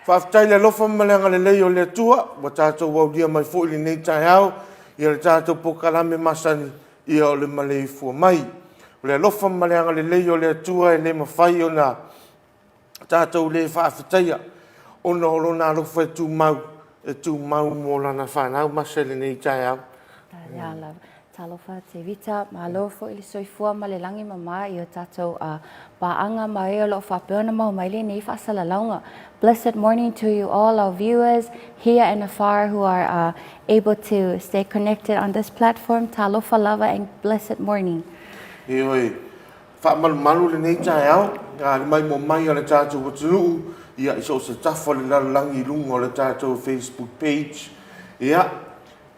Faafetai i le alofa ma le agalelei o le Atua ua tatou aulia mai foi lenei taeao i le tatou polokalame masani ia o le maleifua mai. O le alofa ma le agalelei o le Atua e le mafai ona tatou le faafetaia ona o Lona alofa e tumau, e tumau mo lana fanau. Masa i lenei taeao. Ia lava. Talofa Tevita, malo foi le soifua ma le lagi mama i o tatou paaga ma e o lo o faapea ona maua mai lenei faasalalauga. Blessed morning to you all our viewers here and afar who are able to stay connected on this platform. Talofa lava and blessed morning. Ioe, faamalumalu lenei taeao, a le maimoa mai a le tatou atunuu, ia i so o se tafa o le lalolagi i luga o le tatou Facebook page. Ia,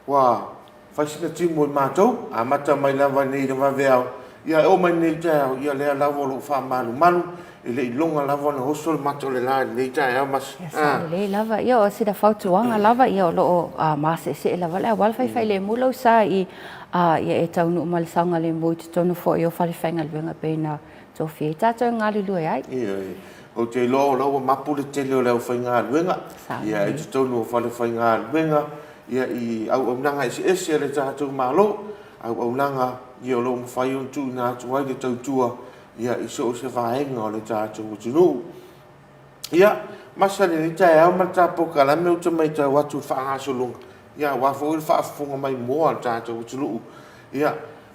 ua fai sina timu e matou, amata mai lava nei i le vaveao, ia e oo mai nei i le taeao, ia lea lava o lo o faamalumalu, e le i loga lava ona oso le mata o le la i lenei taeao, Masi. Ia, sa lelei lava. Ia, o sina fautuaga lava, ia o lo o maseesee lava le auala faifailemū lou sa i ia e taunuu ma le saogalemu i totonu foi o falefaigaluega pei ona tofia ai tatou e galulue ai. Ioe. Ou te iloa o la ua mapu le tele o le aufaigaluega ia i totonu o falefaigaluega ia i auaunaga eseese a le tatou Malo, auaunaga ia o lo o mafai ona tuuina atu ai le tautua ia i so o se vaega o le tatou atunuu. Ia, masa lenei taeao ma le ta polokalame ou te matau atu i le faagasologa, ia aua foi le faafofoga maimoa a le tatou atunuu. Ia,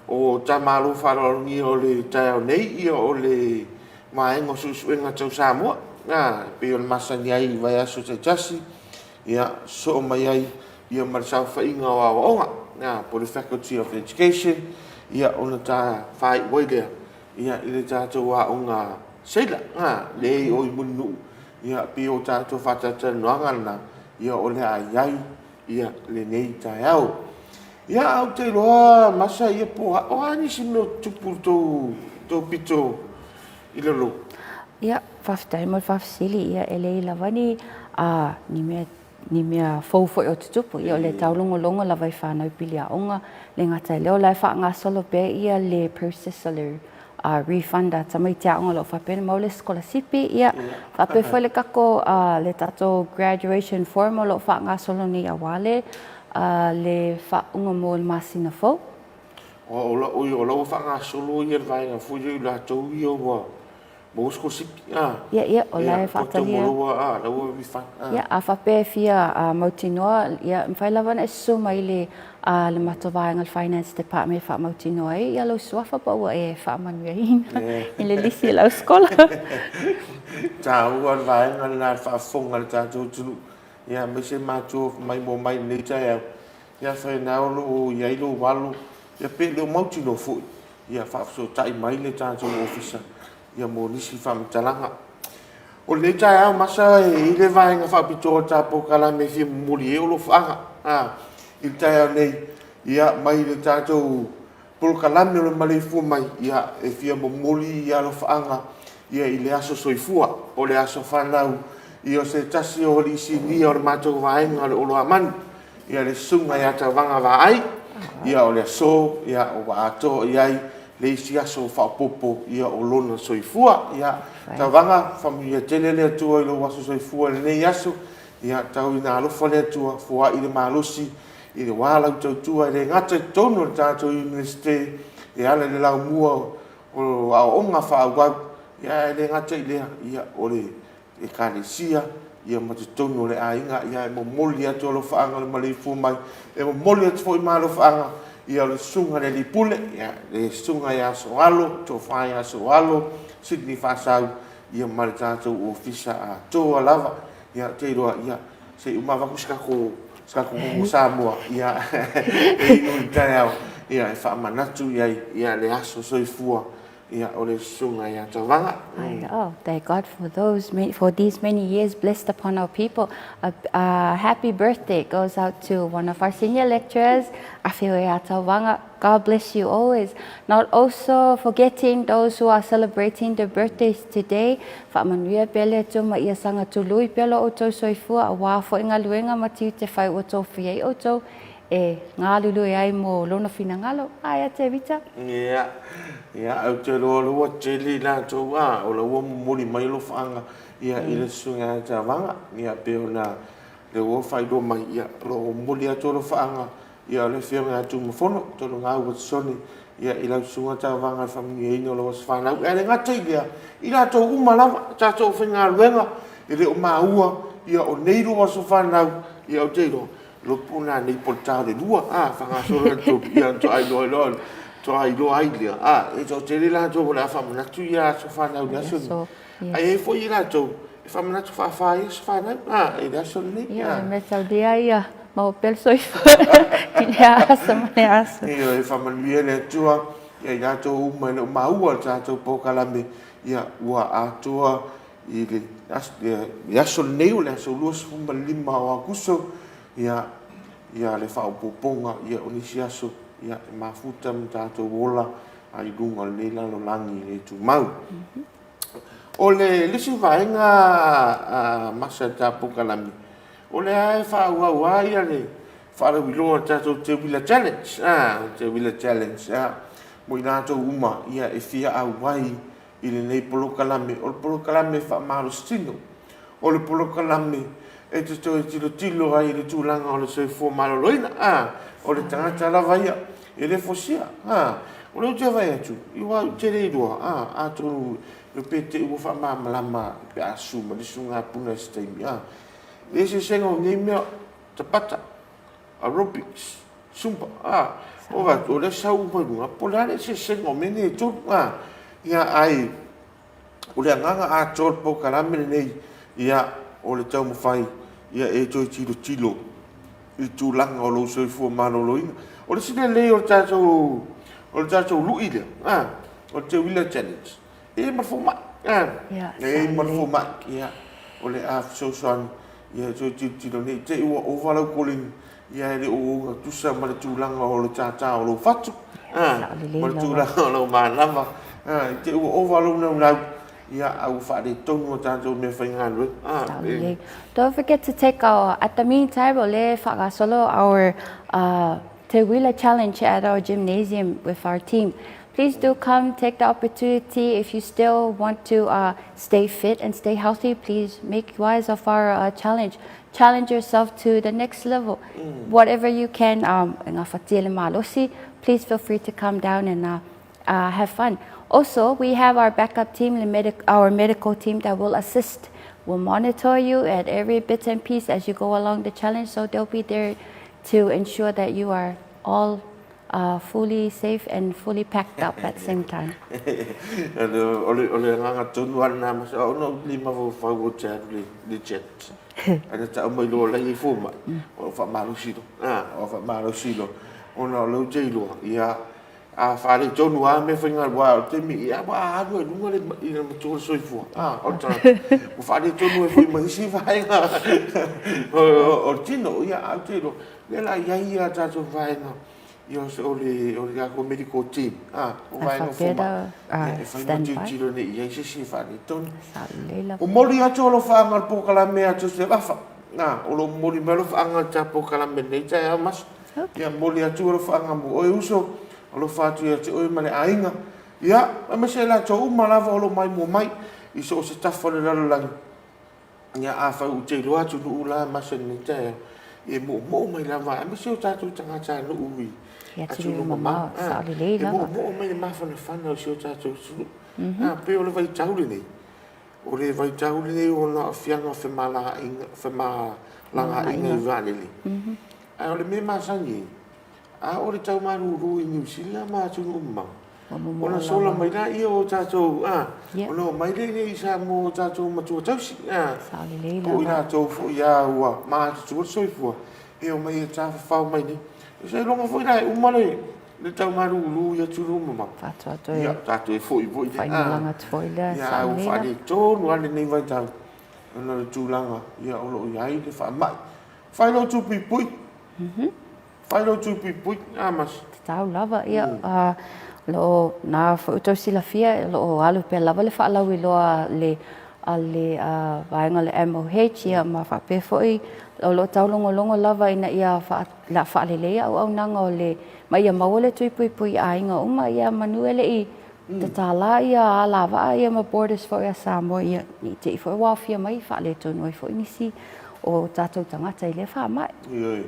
o ta malo faaaloalogia o le taeao nei, ia o le vaega o suesuega tau Samoa, a, e pei ona masani ai i vaiaso taitasi, ia, sosoo mai ai ia ma le saofaiga o aoaoga, a, po o le Faculty of Education, ia ona ta faaiu ai lea ia i le tatou aoga seila, a, lea i o i Mulinuu, ia, pei o tatou faatalatalanoaga lena, ia o le a i ai ia lenei taeao. Ia, ae ou te iloa Masa ia po o a nisi mea o tutupu i le tou pito i lalo? Ia, faafetai mo le faafesili. Ia, e leai lava ni, ni mea ni mea fou foi o tutupu. Ia, o le taulogologo lava i whānau pili aoga, le gata i lea, o la e faagasolo pea ia le process o le refund a tamaiti aoga o lo o faapea ona maua le sikolasipi. Ia, faapea foi le kako, le tatou graduation form o lo o faagasolo nei aua le le faauuga mo le masina fou. O la ua faagasolo ia le vaega foi lea i latou ia ua maua sikolasipi. Ia, ia, o la e faatalia. La ua refund. Ia, a faapea e fia mautinoa, ia, e mafai lava ona e susu mai i le le matou vaega o le Finance Department e faamautinoa ai ia lou suafa po ua e faamanuiaina i le lisi a le auskola. Taua le vaega lena i le faafofoga a le tatou atunuu, ia aemaise matua maimoa mai i lenei taeao, ia afai na o lo o i ai lou alo, ia pe le o mautinoa foi, ia faafesootai mai le tatou ofisa ia mo nisi faamatalaga. O lenei taeao Masa e i ai le vaega faapitoa o le ta polokalame e fia momoli ai alofaaga i le taeao nei, ia mai le tatou polokalame o le maleifua mai, ia e fia momoli alofaaga ia i le aso soifua po o le aso fanau ia o se tasi o alii sinia o le matou vaega o le Olo Amanu, ia le Susuga ia Tauvaga Vaai, ia o le aso ia ua atoa i ai le isi aso faaopoopo ia o lona soifua. Ia Tauvaga, faamanuia tele le Atua i lou aso soifua i lenei aso, ia tau ina alofa le Atua, foai le malosi aua lau tautua e le gata i totonu o le tatou Iunivesite e ala i le laumua o aoaoga faaauau, ia ae le gata i lea, ia o le Ekalesia, ia ma totonu o le aiga. Ia e momoli atu alofaaga o le maleifua mai, e momoli atu foi ma alofaaga ia o le Susuga i le Alii Pule, ia le Susuga ia Sooalo, Tofa ia Sooalo Sydney Faasau, ia ma le tatou Ofisa atoa lava. Ia ou te iloa, ia se i uma avatu se tatou koko Samoa, ia e inu i le taeao, ia e faamanatu i ai ia le aso soifua ia o le Susuga ia Tauvaga. I know. Thank God for those for these many years blessed upon our people. A, a happy birthday goes out to one of our senior lecturers, Afioea Tauvaga. God bless you always. Not also forgetting those who are celebrating their birthdays today. Faamanuia pea le Atua ma ia saga tului pea lo outou soifua aua foi galuega ma tiute fai ua tofia ai outou e galulue ai mo lona finagalo. Ae a Tevita? Ia, ia, ou te iloa o la ua tele i latou, a, o la ua momoli mai alofaaga. Ia, i le Susuga ia Tavaga, ia, pei ona lea ua faailoa mai, ia, o lo o momoli atu alofaaga, ia, o le Afioga ia Tumafono Tologau Uatisone, ia, i lau Susuga Tavaga i le faamanuiaina o lau aso fanau. Ae le gata i lea, i latou uma lava, tatou aufaigaluega, e le o maua, ia, o nei lua aso fanau, ia, ou te iloa, le iloa po o nanei po o le ta o le 2 a faagasolo i le 3, ia ona faatoa iloa ai loa lea, faatoa iloa ai lea, e toatele i latou o le a faamanatu aso fanau i le aso lenei, ae i ai foi i latou e faamanatu faafa ai aso fanau i le aso lenei. Ia, o le mataulia ia maua pea le soifua i lea aso ma lea aso. Ioe, faamanuia le Atua ia i latou uma e le o maua i le tatou polokalame, ia ua atoa i le aso lenei o le aso 25 o Aokuso le faaopoopoga o nisi aso e mafuta ma tatou ola ai i luga o lenei lalolagi le tumau. O le isi vaega Masa i le ta polokalame, o lea e faaauau lava le faalauiloa o le tatou Teuila Challenge, Teuila Challenge mo i latou uma e fia auai i lenei polokalame. O le polokalame faamalositino, o le polokalame e te toe tilotilo ai i le tulaga o le soifua maloloina. A, o le tagata lava ia, e le fosia. A, o lea ou te vaai atu, aua ou te le iloa, a, atonu pe te i ua faamalamalama pe a susu mai le Susuga ia Puna i se taimi, a, le eseesega o nei mea, tapata, aerobics, zumba, a, ou vaai atu o lea e sau uma i luga, po o le a le eseesega o mea nei e tolu, a. Ia, ae o le agaga atoa o le polokalame lenei, ia, o le taumafai ia e toe tilotilo i le tulaga o lou soifua maloloina. O le isi lelei o le tatou, o le tatou lui lea, a, o le Teuila Challenge, E i ai ma le fomai. E i ai ma le fomai. Ia, o le a fesoasoani ia e toe tilotilo ne i te i ua ova lau koleni, ia e le o ogatusa ma le tulaga o le tata o lou fatu, ma le tulaga o lou manava. I te i ua ova lou naunau, ia a ua faaletonu a tatou meafaigaluega. Don't forget to take our, at the meantime, o lea e faagasolo our Teuila Challenge at our gymnasium with our team. Please do come take the opportunity if you still want to uh, stay fit and stay healthy. Please make wise of our uh, challenge. Challenge yourself to the next level. Whatever you can, um, please feel free to come down and uh, uh, have fun. Also, we have our backup team, the medic our medical team that will assist, will monitor you at every bit and piece as you go along the challenge. So they'll be there to ensure that you are all uh, fully safe and fully packed up at the same time. O le agaga tonu lava lena, ma ona ou le mafaufau ou te alu le jet. Ae na tau mai loa la i ai fomai, o lau faamalosi loa. O lau faamalosi loa, ona o lea ou te iloa, ia, a faaletonu lava mea faigaluega, aua o le taimi, ia, aua a alu lava i luga le i le matua o le soifua, a, o le tagata, ua faaletonu ai foi ma isi vaega o le tino. Ia, ae ou te iloa, lea o le a i ai a tatou vaega, ia, o le o le tatou medical team, a, o vaega fomai, ia, e fai ma tilotilo ne i i ai se isi e faaletonu. Momoli atu alofaaga o le polokalame ia Joseph Afa, a, o lo o momoli mai alofaaga i le ta polokalame i lenei taeao maso. Ia momoli atu alofaaga mo oe uso, alofa atu ia te oe ma le aiga, ia, aemaise i latou uma lava o lo o maimoa mai i so o se tafa o le lalolagi. Ia, afai ou te iloa atunuu la maso i lenei taeao, e moomoo mai lava, aemaise o tatou tagatanuu i atunuu mamao, e moomoo mai le mafanafana o si o tatou atunuu. A, pei o le vaitau lenei, o le vaitau lenei o ona aafiaga o femalagaaiga i vaalele. Ae o le mea masani ai, a oo i le tau malulu i Niu Sila ma atunuu mamao, ona sola mai lea o tatou, a, ona omai lea i Samoa o tatou matua tausi, a, po o i latou foi a ua matutua le soifua, e omai e tafafao mai nei. Seiloga foi la e uma le tau malulu i atunuu mamao, ia tatou foi foi lea, a, ia ua faaletonu lava lenei vaitau ona o le tulaga o lo o i ai le faamai. Fai lou tū puipui. Fai lou tū puipui, a Masi. Tatau lava, ia, o lo o, na foi outou silafia, o lo o alu pea lava le faalauiloa a le, a le vaega o le MOH, ia, ma faapea foi, o lo o taulogologo lava ina ia faaleleia auaunaga o le, ma ia maua le tui puipui i aiga uma, ia manu e le i Tatala ia alavaa ia ma borders foi a Samoa ia ne i te i foi ua aofia mai faaletonu ai foi nisi o tatou tagata i lea faamai. Ioe,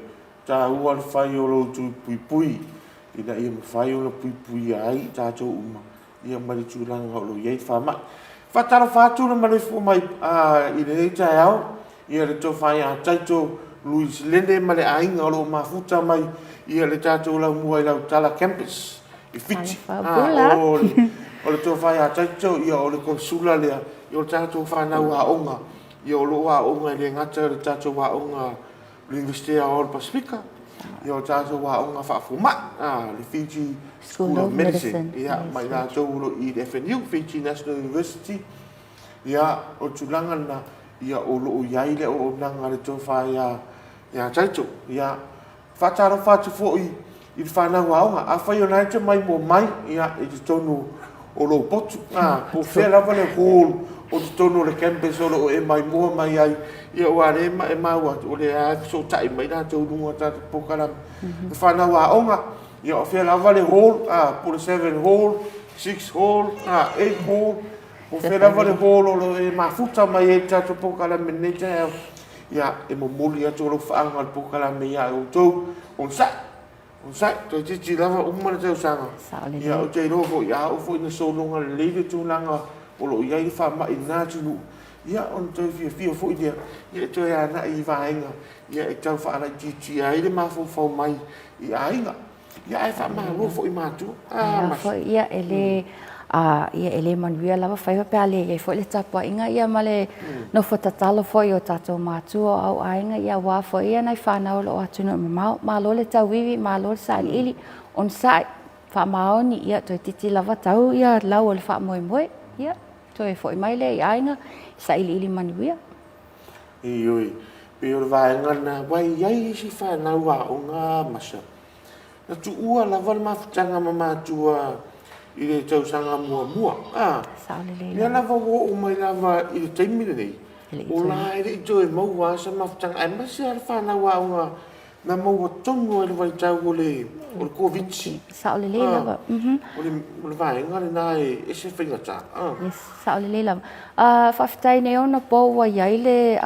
taua le fai o lo outou puipui ina ia mafai ona puipuia ai i tatou uma ia ma le tulaga o lo o i ai le faamai. Faatalofa atu le maleifua mai i lenei taeao ia le tofa ia Taito Louis Lele ma le aiga o lo o mafuta mai ia le tatou laumua i Lautala Campus i Fiti. O le tofa ia Taito ia o le konsula lea ia o le tatou fanau aoga ia o lo o aoga e le gata i le tatou aoga le Iunivesite Aoao o le Pasefika, ia o tatou aoga faafomai, le Fiji School of Medicine, ia, ma i latou o lo o i le FNU, Fiji National University, ia, o le tulaga lena, ia, o lo o i ai le auaunaga a le tofa ia Taito. Ia, faatalofa atu foi i le fanau aoga. Afai o lena e te maimoa mai ia, i totonu o lou potu, a, po o fea lava le hall o totonu o le campus o lo o e maimoa mai ai, ia aua o lea e maua atu, o lea lava e fesootai mai latou i luga o tatou polokalame. Le fanau aoga, ia o fea lava le hall, a, po o le 7 hall, 6 hall, a, 8 hall, po o fea lava le hall o lo o e mafuta mai ai i le tatou polokalame i lenei taeao, Ia, e momoli atu alofaaga o le polokalame ia outou. Onosai, onosai, toeitiiti lava uma le tausaga. Ia, ou te iloa foi, a oo foi ina sologa lelei le tulaga o lo o i ai le faamai i lena atunuu, ia, ona toe fiafia foi lea e toe agai i vaega e tau faalaitiitia ai le mafaufau mai i aiga. Ia ae faamalo foi i matua. Ah, mas... foi, ia, e le, ia, e le manuia lava faiva pe a le i ai foi le tapuaiga ia ma le nofo tatalo foi o tatou matua o au aiga ia aua foi ia nai fanau o lo o atunuu mamao. Malo le tauivi, malo le sailiili, onosai, faamaoni, ia toeitiiti lava tau ia lau o le faamoemoe. Ia, toe foi mai lea i aiga, sailiili manuia. Ioe, pei o le vaega lena, aua e i ai isi fanau aoga masa, na tuua lava le mafutaga ma matua i le tausaga muamua, a, lea lava ua oo mai lava i le taimi lenei, o la e le i toe maua lava se mafutaga, aemaise lava le fanau aoga na maua tonu lava i le vaitau o le Koviti. Sao lelei lava. O le vaega lena e ese faigata. Yes, sao lelei lava. Faafetai nei ona po ua i ai le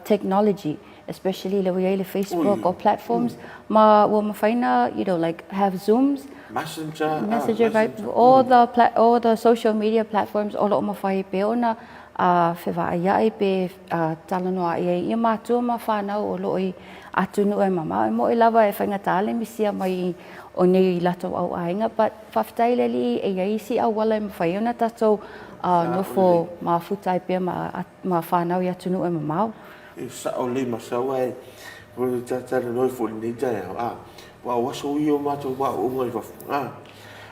technology, especially lea ua i ai le Facebook o platforms, ma ua mafai na, you know, like have Zooms. Messenger. Messenger, right? All the, all the social media platforms o lo o mafai pea ona fevaaiai pe talanoa ai i matua ma whanau o lo o i atunuu e mamao. E moe lava e faigata le misia mai o nei i latou au aiga, but faafetai le Alii e i ai isi auala e mafai ona tatou nofo mafuta ai pea ma whanau i atunuu e mamao. E sao lelei ma sau ae o le talanoa foi i lenei taeao, a, aua o aso ia o matou aoaoga i fafo, a,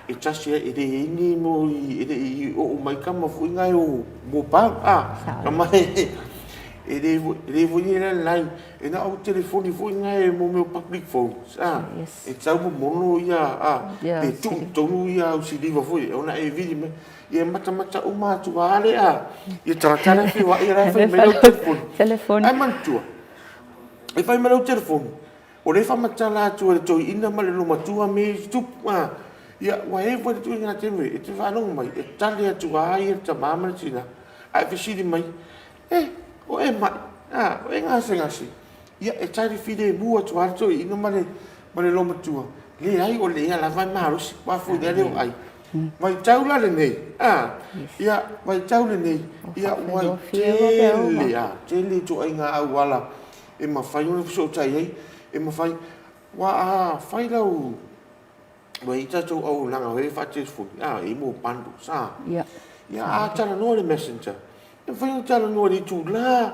e tasi ai, e le i ai ni mo i, e le i oo mai tama foi na e o mobile, a, tama e, e le, e le foi ni landline, e na o telefoni foi na e mo mea o public phones, a, e tau momono ia, a, pe tuu i totonu ia au siliva foi, ona e vili mai, ia matamata uma atu lava le, a, ia tagata la e feoai, la e fai mai lau telefoni. Ae manatua, e fai mai lau telefoni, O lea e faamatala atu e le toeaina ma le olomatua mea ia e tutupu. A, ia, ua i ai foi le ituaiga taimi e te faalogo mai, e tali atu lava ia le tama ma le tina, ae fesili mai, Eh, o e mai? A, o e gasegase? Ia, e tali filemu atu lava le toeaina ma le, ma le olomatua, Leai, o lea lava e malosi, aua foi lea le o ai. Vaitau la lenei, a, ia, vaitau lenei, ia, ua tele, a, tele ituaiga auala e mafai ona fesootai ai, e mafai, aua a fai lau, ua i ai tatou auaunaga foi lea faatelefoni, a, e i ai mo bundles, a. Ia, a talanoa i le messenger, e mafai ona talanoa i le itula,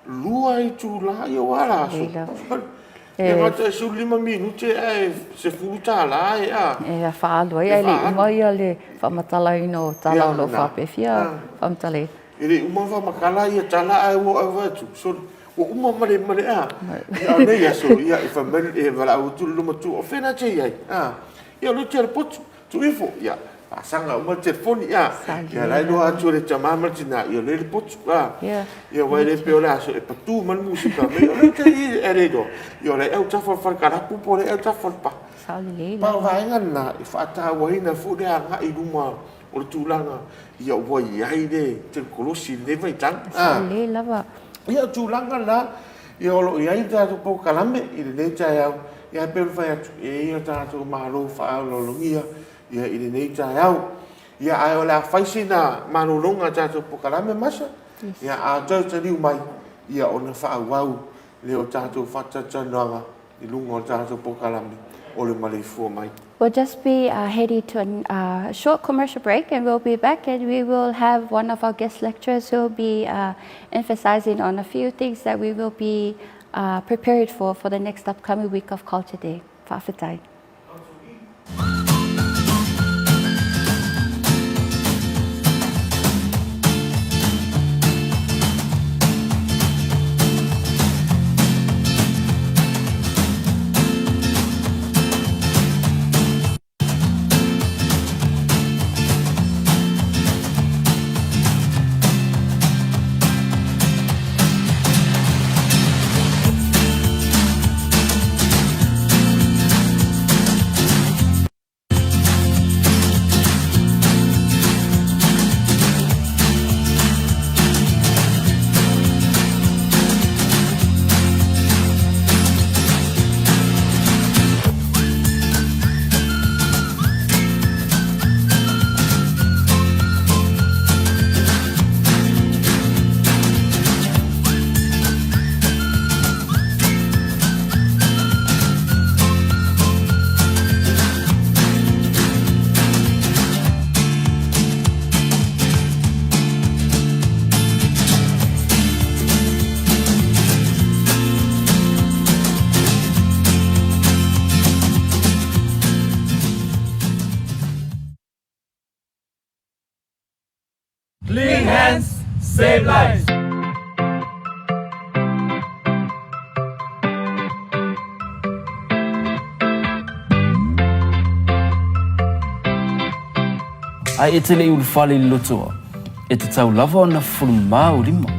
2 itula, ia ua a la aso? E gata e 15 minute ae $10 e, a. E faaalu ai, ae le i uma ia le faamatalaina o tala o lo o faapea e fia faamatalaina. E le i uma ona faamatala ia tala ae ua ou vaai atu, sole, ua uma ma le, ma le, a, a o nei aso, ia, e fai mai, e valaau atu le loma matua, o fea la e te i ai, a, ia o lea ou te i le potu, tuu ifo, ia, Faasaga uma le telefoni, a. Ia la e iloa atu e le tama ma le tina, ia o lea e i le potu, a. Ia aua e le pei o le aso e patu mai le musika, o lea e te i e le iloa, ia o la e i autafa o le fale kalapu po o la e i autafa o le pa. Ma o vaega na e faatauaina foi le agai i luma o le tulaga ia ua i ai le tekonolosi i lenei vaitau. Lelei lava. Ia o tulaga na ia o lo o i ai le tatou polokalame i lenei taeao, ia ae pei ona fai atu, e i ai o tatou malo faaaloalogia ia i lenei taeao. Ia ae o le a fai sina malologa i le tatou polokalame Masha, ia a toe taliu mai, ia ona faaauau lea o tatou faatalatalanoaga i luga o le tatou polokalame o le Maleifua Mai. We'll just be uh, heading to a uh, short commercial break and we'll be back and we will have one of our guest lecturers who will be uh, emphasizing on a few things that we will be uh, prepared for for the next upcoming week of Culture Day. Fa'afetai. Clean hands, save lives. Ae e te le i ulufale i le lotoa, e tatau lava ona fufulu mamā ou lima.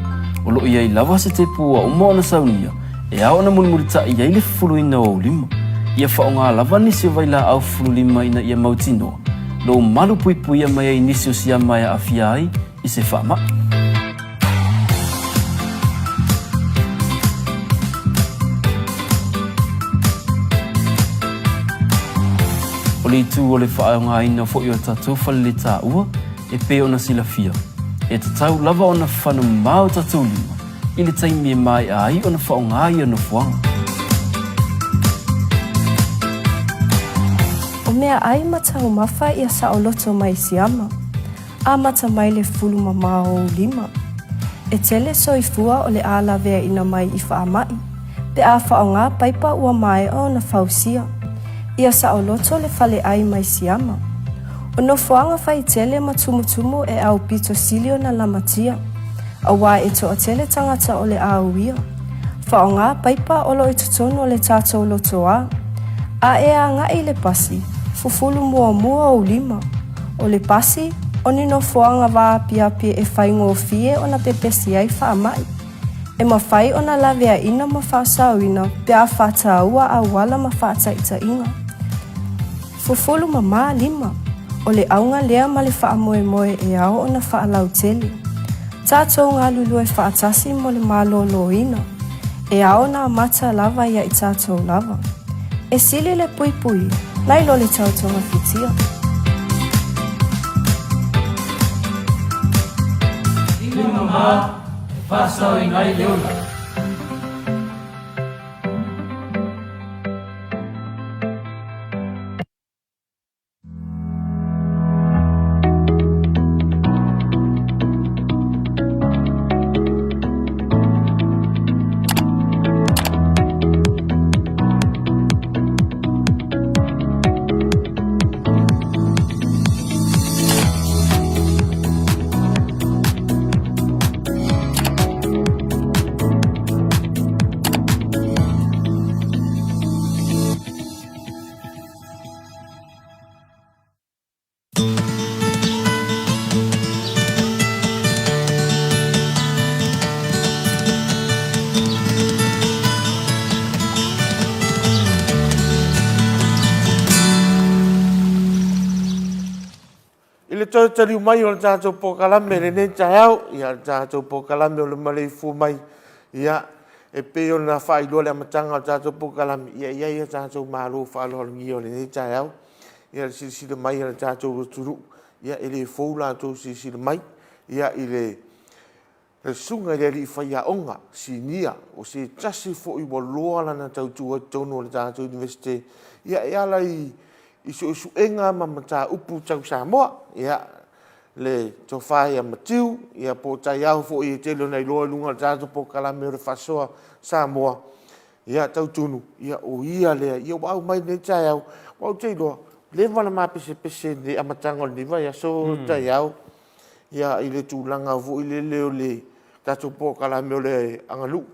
O lo o i ai lava se tepu ua uma ona saunia e ao ona mulimulitaʻi ai le fufuluina o ou lima. Ia faaaoga lava nisi o vailaau fufulu lima ina ia mautinoa lou malu puipuia mai ai nisi o siama e aafia ai i se faamaʻi. O le itu o le faaaogaina foi o tatou faleletaua e pei ona silafia, e tatau lava ona fafana mamao o tatou lima i le taimi e maea ai ona faaaoga ia nofoaga. O meaʻai ma taumafa ia saoloto mai siama. Amata mai le fulu mamao o ou lima. E tele soifua o le a laveaina mai i faamaʻi, pe a faaaoga paipa ua maea ona fausia. Ia saoloto le faleʻai mai siama. O nofoaga faitele ma tumutumu e aupito sili ona lamatia, auā e toatele tagata o le a uia. Faaaoga paipa o lo o i totonu o le tatou lotoā. A e agaʻi i le pasi, fufulu muamua ou lima. O le pasi, o ni nofoaga vaapiapi e faigofie ona pepesi ai faamaʻi. E mafai ona laveaina ma faasaoina pe a faataua auala ma faataitaiga. Fufulu mamā lima, o le auga lea ma le faamoemoe e ao ona faalautele. Tatou galulue faatasi mo le malōlōina. E ao ona amata lava ia i tatou lava. E sili le puipui, nai lo le tau togafitia. Lima mamā e faasaoina ai le ola. toe taliu mai o le tatou polokalame i lenei taeao, ia le tatou polokalame o le maleifua mai, ia e pei ona faailoa i le amataga o le tatou polokalame, ia e i ai a tatou malo faaaloalogia o lenei taeao. Ia le silasila mai a le tatou atunuu, ia e le fou lo latou silasila mai i le susuga i le alii faiaoga sinia, o se tasi foi ua loa lana tautua i totonu o le tatou Iunivesite e ala i suesuega ma mataupu tau Samoa. Ia, le tofa ia Matiu po o Taiao foi e tele ina iloa i luga o le tatou polokalame o le Faasoa Samoa, ia Tautunu, o ia lea ua auai mai i lenei taeao. Aua ou te iloa, ua leva ona ma pesepese i le amataga o lenei vaiaso Taiao i le tulaga foi lele o le tatou polokalame o le aganuu,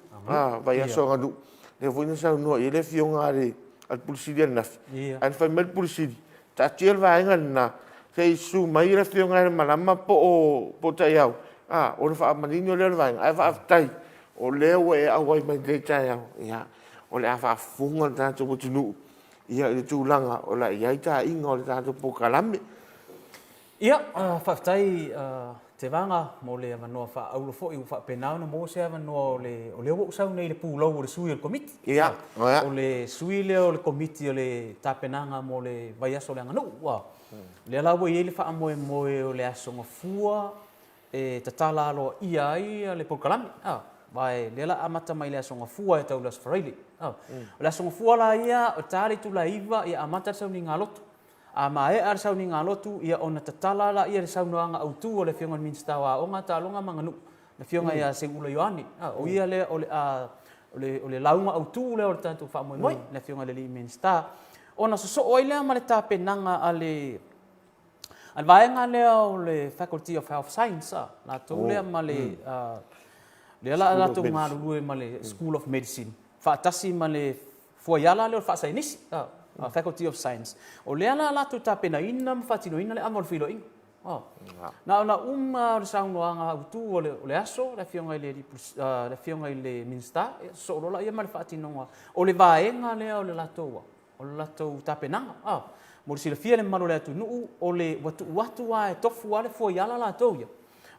vaiaso aganuu, lea foi na saunoa i ai le Afioga a le Ofisa Sili ananafi, ae na fai mai le Ofisa Sili, taatia le vaega lena se i susu mai le Afioga ia Malamalama po o Taiao ona faamanino lea o le vaega. Ae faafetai o lea ua e auai mai lenei taeao, ia, o le a faafofoga le tatou atunuu i le tulaga o le a i ai taaiga o le tatou polokalame. Ia, faafetai Tevaga mo le avanoa faaauro foi ua faapena ona maua se avanoa o le, o lea ua ou sau nei i le pulou o le sui o le Komiti. Ia, o le sui lea o le Komiti o le tapenaga mo le vaiaso o le aganuu. O lea la ua i ai le faamoemoe o le Aso Gafua e tatala aloaia ai le polokalame, aua o lea o le a amata mai le Aso Gafua e tau i le Aso Faraile. O le Aso Gafua la ia, o ta le itula e 9 ia amata le sauniga lotu. A maea le sauniga lotu, ia ona tatala laia le saunoaga autu a le Afioga i le Minisita o Aoga, Taaloga ma Aganuu, le Afioga ia Seuula Ioane. O ia lea o le a, o le, o le lauga autu lea o le tatou faamoemoe, le Afioga i le alii Minisita. Ona sosoo ai lea ma le tapenaga a le, a le vaega lea o le Faculty of Health Science, latou lea ma le, lea la a latou galulue ma le School of Medicine, faatasi ma le fuaiala lea o le faasaienisi, Faculty of Science, o lea la latou tapenaina ma faatinoina le ava o le feiloaiga. Na ona uma lava o le saunoaga autu o le aso, le Afioga i le le Afioga i le Minisita, ia sosoo loa lea ma le faatinoga o le vaega lea o le latou o le latou tapenaga. Mo le silafia e le mamalu o le atunuu, o le ua tuu atu lava e tofu lava le fuaiala latou ia,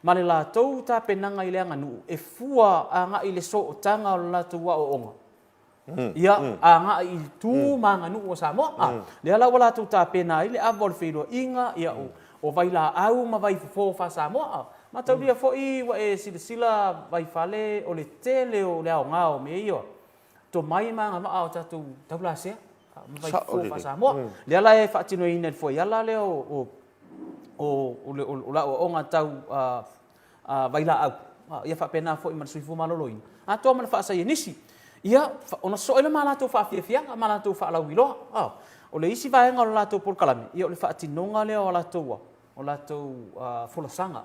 ma le latou tapenaga i le aganuu e fua agai i le sootaga o le latou aoaoga Ia, agai i tu ma aganuu a Samoa. Lea la ua latou tapena ai le ava o le feiloaiga, ia, o vailaau ma vaifofo faa-Samoa. Mataulia foi ua e silasila Vaifale o le tele o le aoga o mea ia, tomai ma agavaa o tatou taulasea ma vaifofo faa-Samoa. Lea la e faatinoina i le fuaiala lea o le aoaoga tau vailaau, ia faapena foi ma le soifua maloloina, atoa ma le faasaienisi. Ia, ona sosoo ai lea ma a latou faafiafiaga ma a latou faalauiloa. O le isi vaega o le latou polokalame, ia o le faatinoga lea o a latou, o latou folasaga,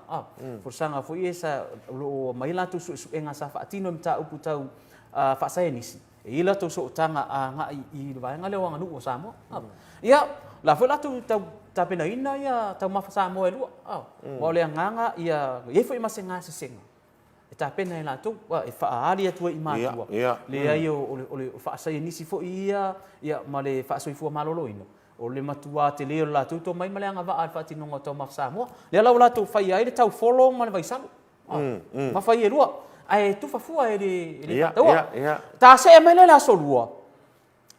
folasaga foi ia sa, o lo o aumai a latou suesuega sa faatino i mataupu tau faasaienisi, E i ai latou sootaga agai i le vaega lea o aganuu a Samoa. Ia, o la foi latou tau tapenaina ia taumafa Samoa e lua. Aua o le agaga ia i ai foi ma se gasesega e tapena e latou, e faaali atu ai i matua, leai o le faasaienisi foi ia ma le faasoifua maloloina, o le matua tele o le latou tomai ma le agavaa i le faatinoga o taumafa Samoa. Lea la ua latou faia ai le taufolo ma le vaisalo. Mafa ia e lua. Ae tufa fua e le, e le faataua. Ta see mai lea i le aso lua. O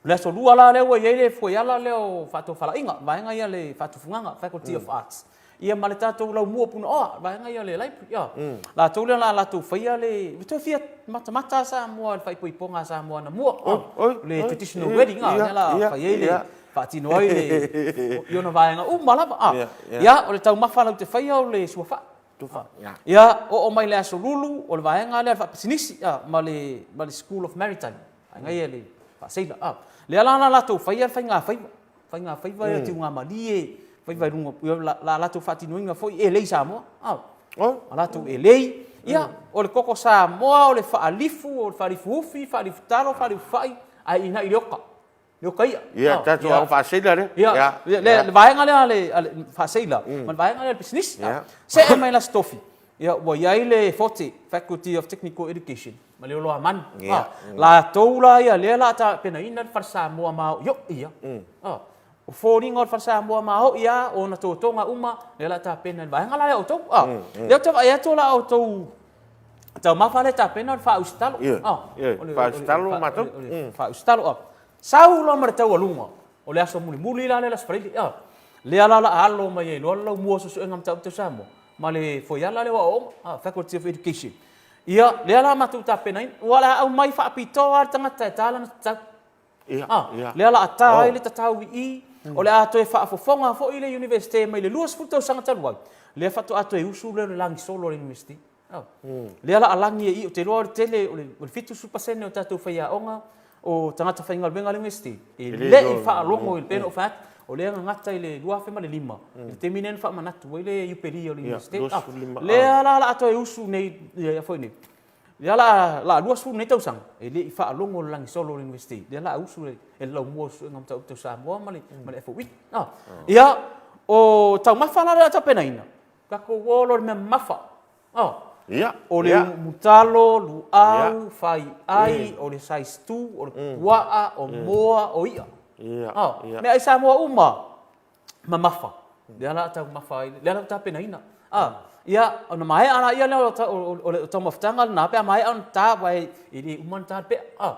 le aso lua la lea ua i ai le fuaiala lea o faatofalaiga, vaega ia le faatufugaga, Faculty of Arts. Ia ma le tatou laumua punaoa, vaega ia o le library. Ia. Latou lea la latou faia le, ua toe fia matamata lava Samoa i le faaipoipoga a Samoa anamua. O le traditional wedding, lea la fai ai le, faatino ai le, i ona vaega uma lava. Ia, o le taumafa latou te faia o le suafa. Tufa. Ia, oo mai le Aso Lulu, o le vaega lea o le faapisinisi, ma le, ma le School of Maritime, vaega ia le faaseila. A, lea la na latou faia le faigafaiva, faigafaiva ia tiugamalie, faiva i luga, ia la latou faatinoina foi elei Samoa, a, a latou elei, ia, o le koko Samoa, o le faalifu, o le faalifu ufi, faalifu talo, faalifu fai, ae inai i le oka. Le oka i'a. Ia, tatou aoga faaseila lea. Ia, le vaega lea a le faaseila ma le vaega lea a le pisinisi. See mai le Aso Tofi, ia, ua i ai le FOTE, Faculty of Technical Education, ma le Oloamanu. Latou la ia lea o le a tapenaina le fale Samoa maoioi ia. O foliga o le Fale Samoa maoi lava, o ona totoga uma, lea o le a tapena i le vaega la lea a outou. A, lea ou te vaai atu o la outou taumafa lea e tapena o le faausitalo. A, o le faausitalo matou. O le faausitalo. A, sau loa ma le taualuga o le aso mulimuli la lea o le Aso Faraile, a, lea la o le a alo mai ai loa le laumua o Suesuega o Mataupu Tau Samoa ma le foiala lea o Aoaoga, a, Faculty of Education. Ia, lea la matou tapenaina, ua o le a aumai faapitoa lava le tagata e ta lana tatau. Ia, Ah, ia. lea o le a ta ai Oh. le tatau i i, o le a toe faafofoga foi le Iunivesite mai le 20 tausaga talu ai, lea faatoa toe usu lea o le lagi solo a le Iunivesite. Ah. Lea o le a lagi e i, ou te iloa o le tele, o le 70% o tatou faiaoga o tagata faigaluega a le Iunivesite, e le le i iloa. faalogo i le, pei ona ou fai atu, o lea na gata i le 2005, i le taimi lea na faamanatu ai le Iupelia o le Ia, Iunivesite. Ah, 25, ah. lea la o le a toe usu nei, ia foi nei. Lea la la 20 nei tausaga e le i faalogo le lagisolo o le University, lea la usu e le laumua o Suesuega o Mataupu Tau Samoa ma le ma le FOE. Ah. Ia, o taumafa la lea o tapenaina, tatou o loa i le mea mamafa. Ah. Ia. O le umutalo, luau, faiai, o le size 2, o le puaa, o moa, o i'a. Ia. Ah. Meaai Samoa uma mamafa. Lea la taumafa ai, lea la ua tapenaina. A, ia, ona maea laia lea o le taumafataga lena pe a maea ona ta, aua e le uma ona ta le pea. A,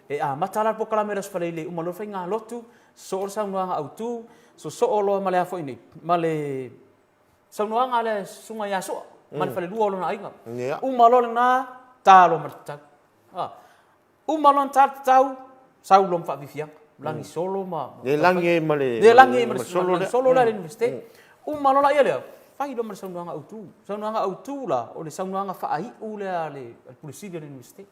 e amata la le polokalame o le Aso Faraile, uma loa le faigalotu, sosoo le saunoaga autu, sosoo loa ma le a foi nei, ma le saunoaga a le Susuga ia Soa ma le falelua o lona aiga. Uma loa lena, ta loa ma le tatau. A, Uma loa ona ta le tatau, sau loa ma faafiafiaga, lagi solo ma... Le lagi ai ma le... Le lagi ai ma le solo lea. Solo lea a le Iunivesite. Uma loa laia lea, fai loa ma le saunoaga autu. Saunoaga autu la, o le saunoaga faaiu lea a le Pule Sili o le Iunivesite.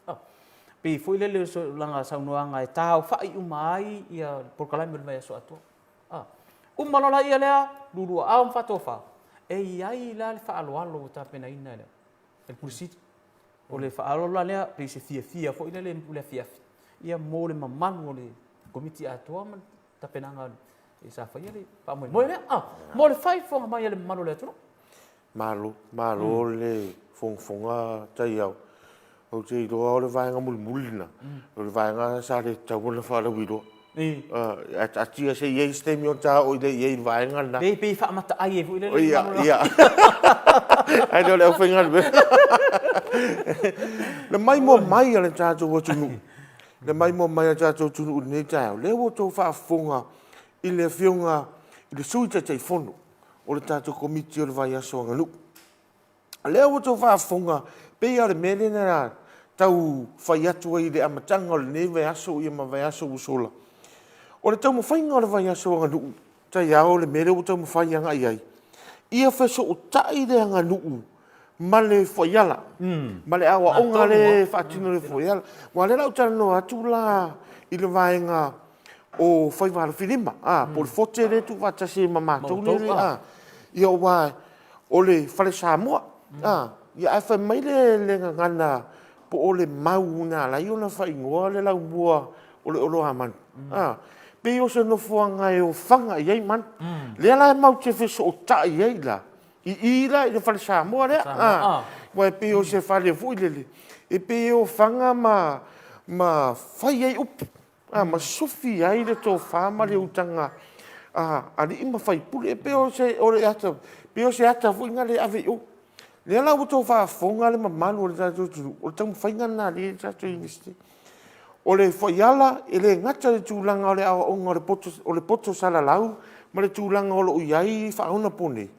Pei foi lele o lana saunoaga e taaofai uma ai ia le polokalame o le vaiaso atoa. Uma loa laia lea, luluaao ma faatofa, e i ai la le faaaloalo ua tapenaina e le Pule Sili. O le faaaloalo la lea, pei se fiafia foi lele i le afiafi, ia mo le mamalu o le Komiti atoa ma le tapenaga sa faia le faamoemoe lea, a, mo le faafofoga mai a le mamalu o le atunuu. Malo, malo le fogafoga Taiao. Ou te iloa o le vaega mulimuli lena, o le vaega sa le tatau ona faalauiloa. Ae taatia se i i ai se taimi ona ta oo lea i ai i le vaega lena. Pei, pei faamataai ai foi lele. Ia, ia. Ae le o le aufaigaluega. Le maimoa mai a le tatou atunuu, le maimoa mai a le tatou atunuu i lenei taeao, lea ua outou faafofoga i le Afioga i le Sui Taitaifono o le tatou Komiti o le Vaiaso Aganuu. O lea ua outou faafofoga, pei lava o le mea lea na tau fai atu ai i le amataga o lenei vaiaso ia ma vaiaso ua sola. O le taumafaiga o le vaiaso aganuu, taiao le mea lea ua taumafai agai i ai, ia fesootai le aganuu ma le fuaiala, ma le aoaoga lea e faatino e le fuaiala. Aua o lea o le a ou talanoa atu la i le vaega o Faiva-alofilima, a, po o le Fote lea e tuufaatasi ai ma matou lea, a, ia aua o le Fale Samoa, a, ia ae fai mai le gagana po o le mau na ala ai ona faaigoa le laumua o le oloamanu, a, pei o se nofoaga e ofaga i ai manu. Lea la e matou te fesootai ai la i i la i le Fale Samoa lea, a, aua e pei o se fale foi lele e pei e ofaga ma fai ai upu. A, ma sufi ai le tofa ma le utaga a alii ma faipule. E pei o se, o le ata, pei o se ata foi lena e ave i o. Lea la ua outou faafofoga le mamalu o le tatou atunuu, o le taumafaiga lena a le tatou Iunivesite. O le fuaiala, e le gata i le tulaga o le aoaoga o le poto, o le poto salalau ma le tulaga o lo o i ai faaonaponei,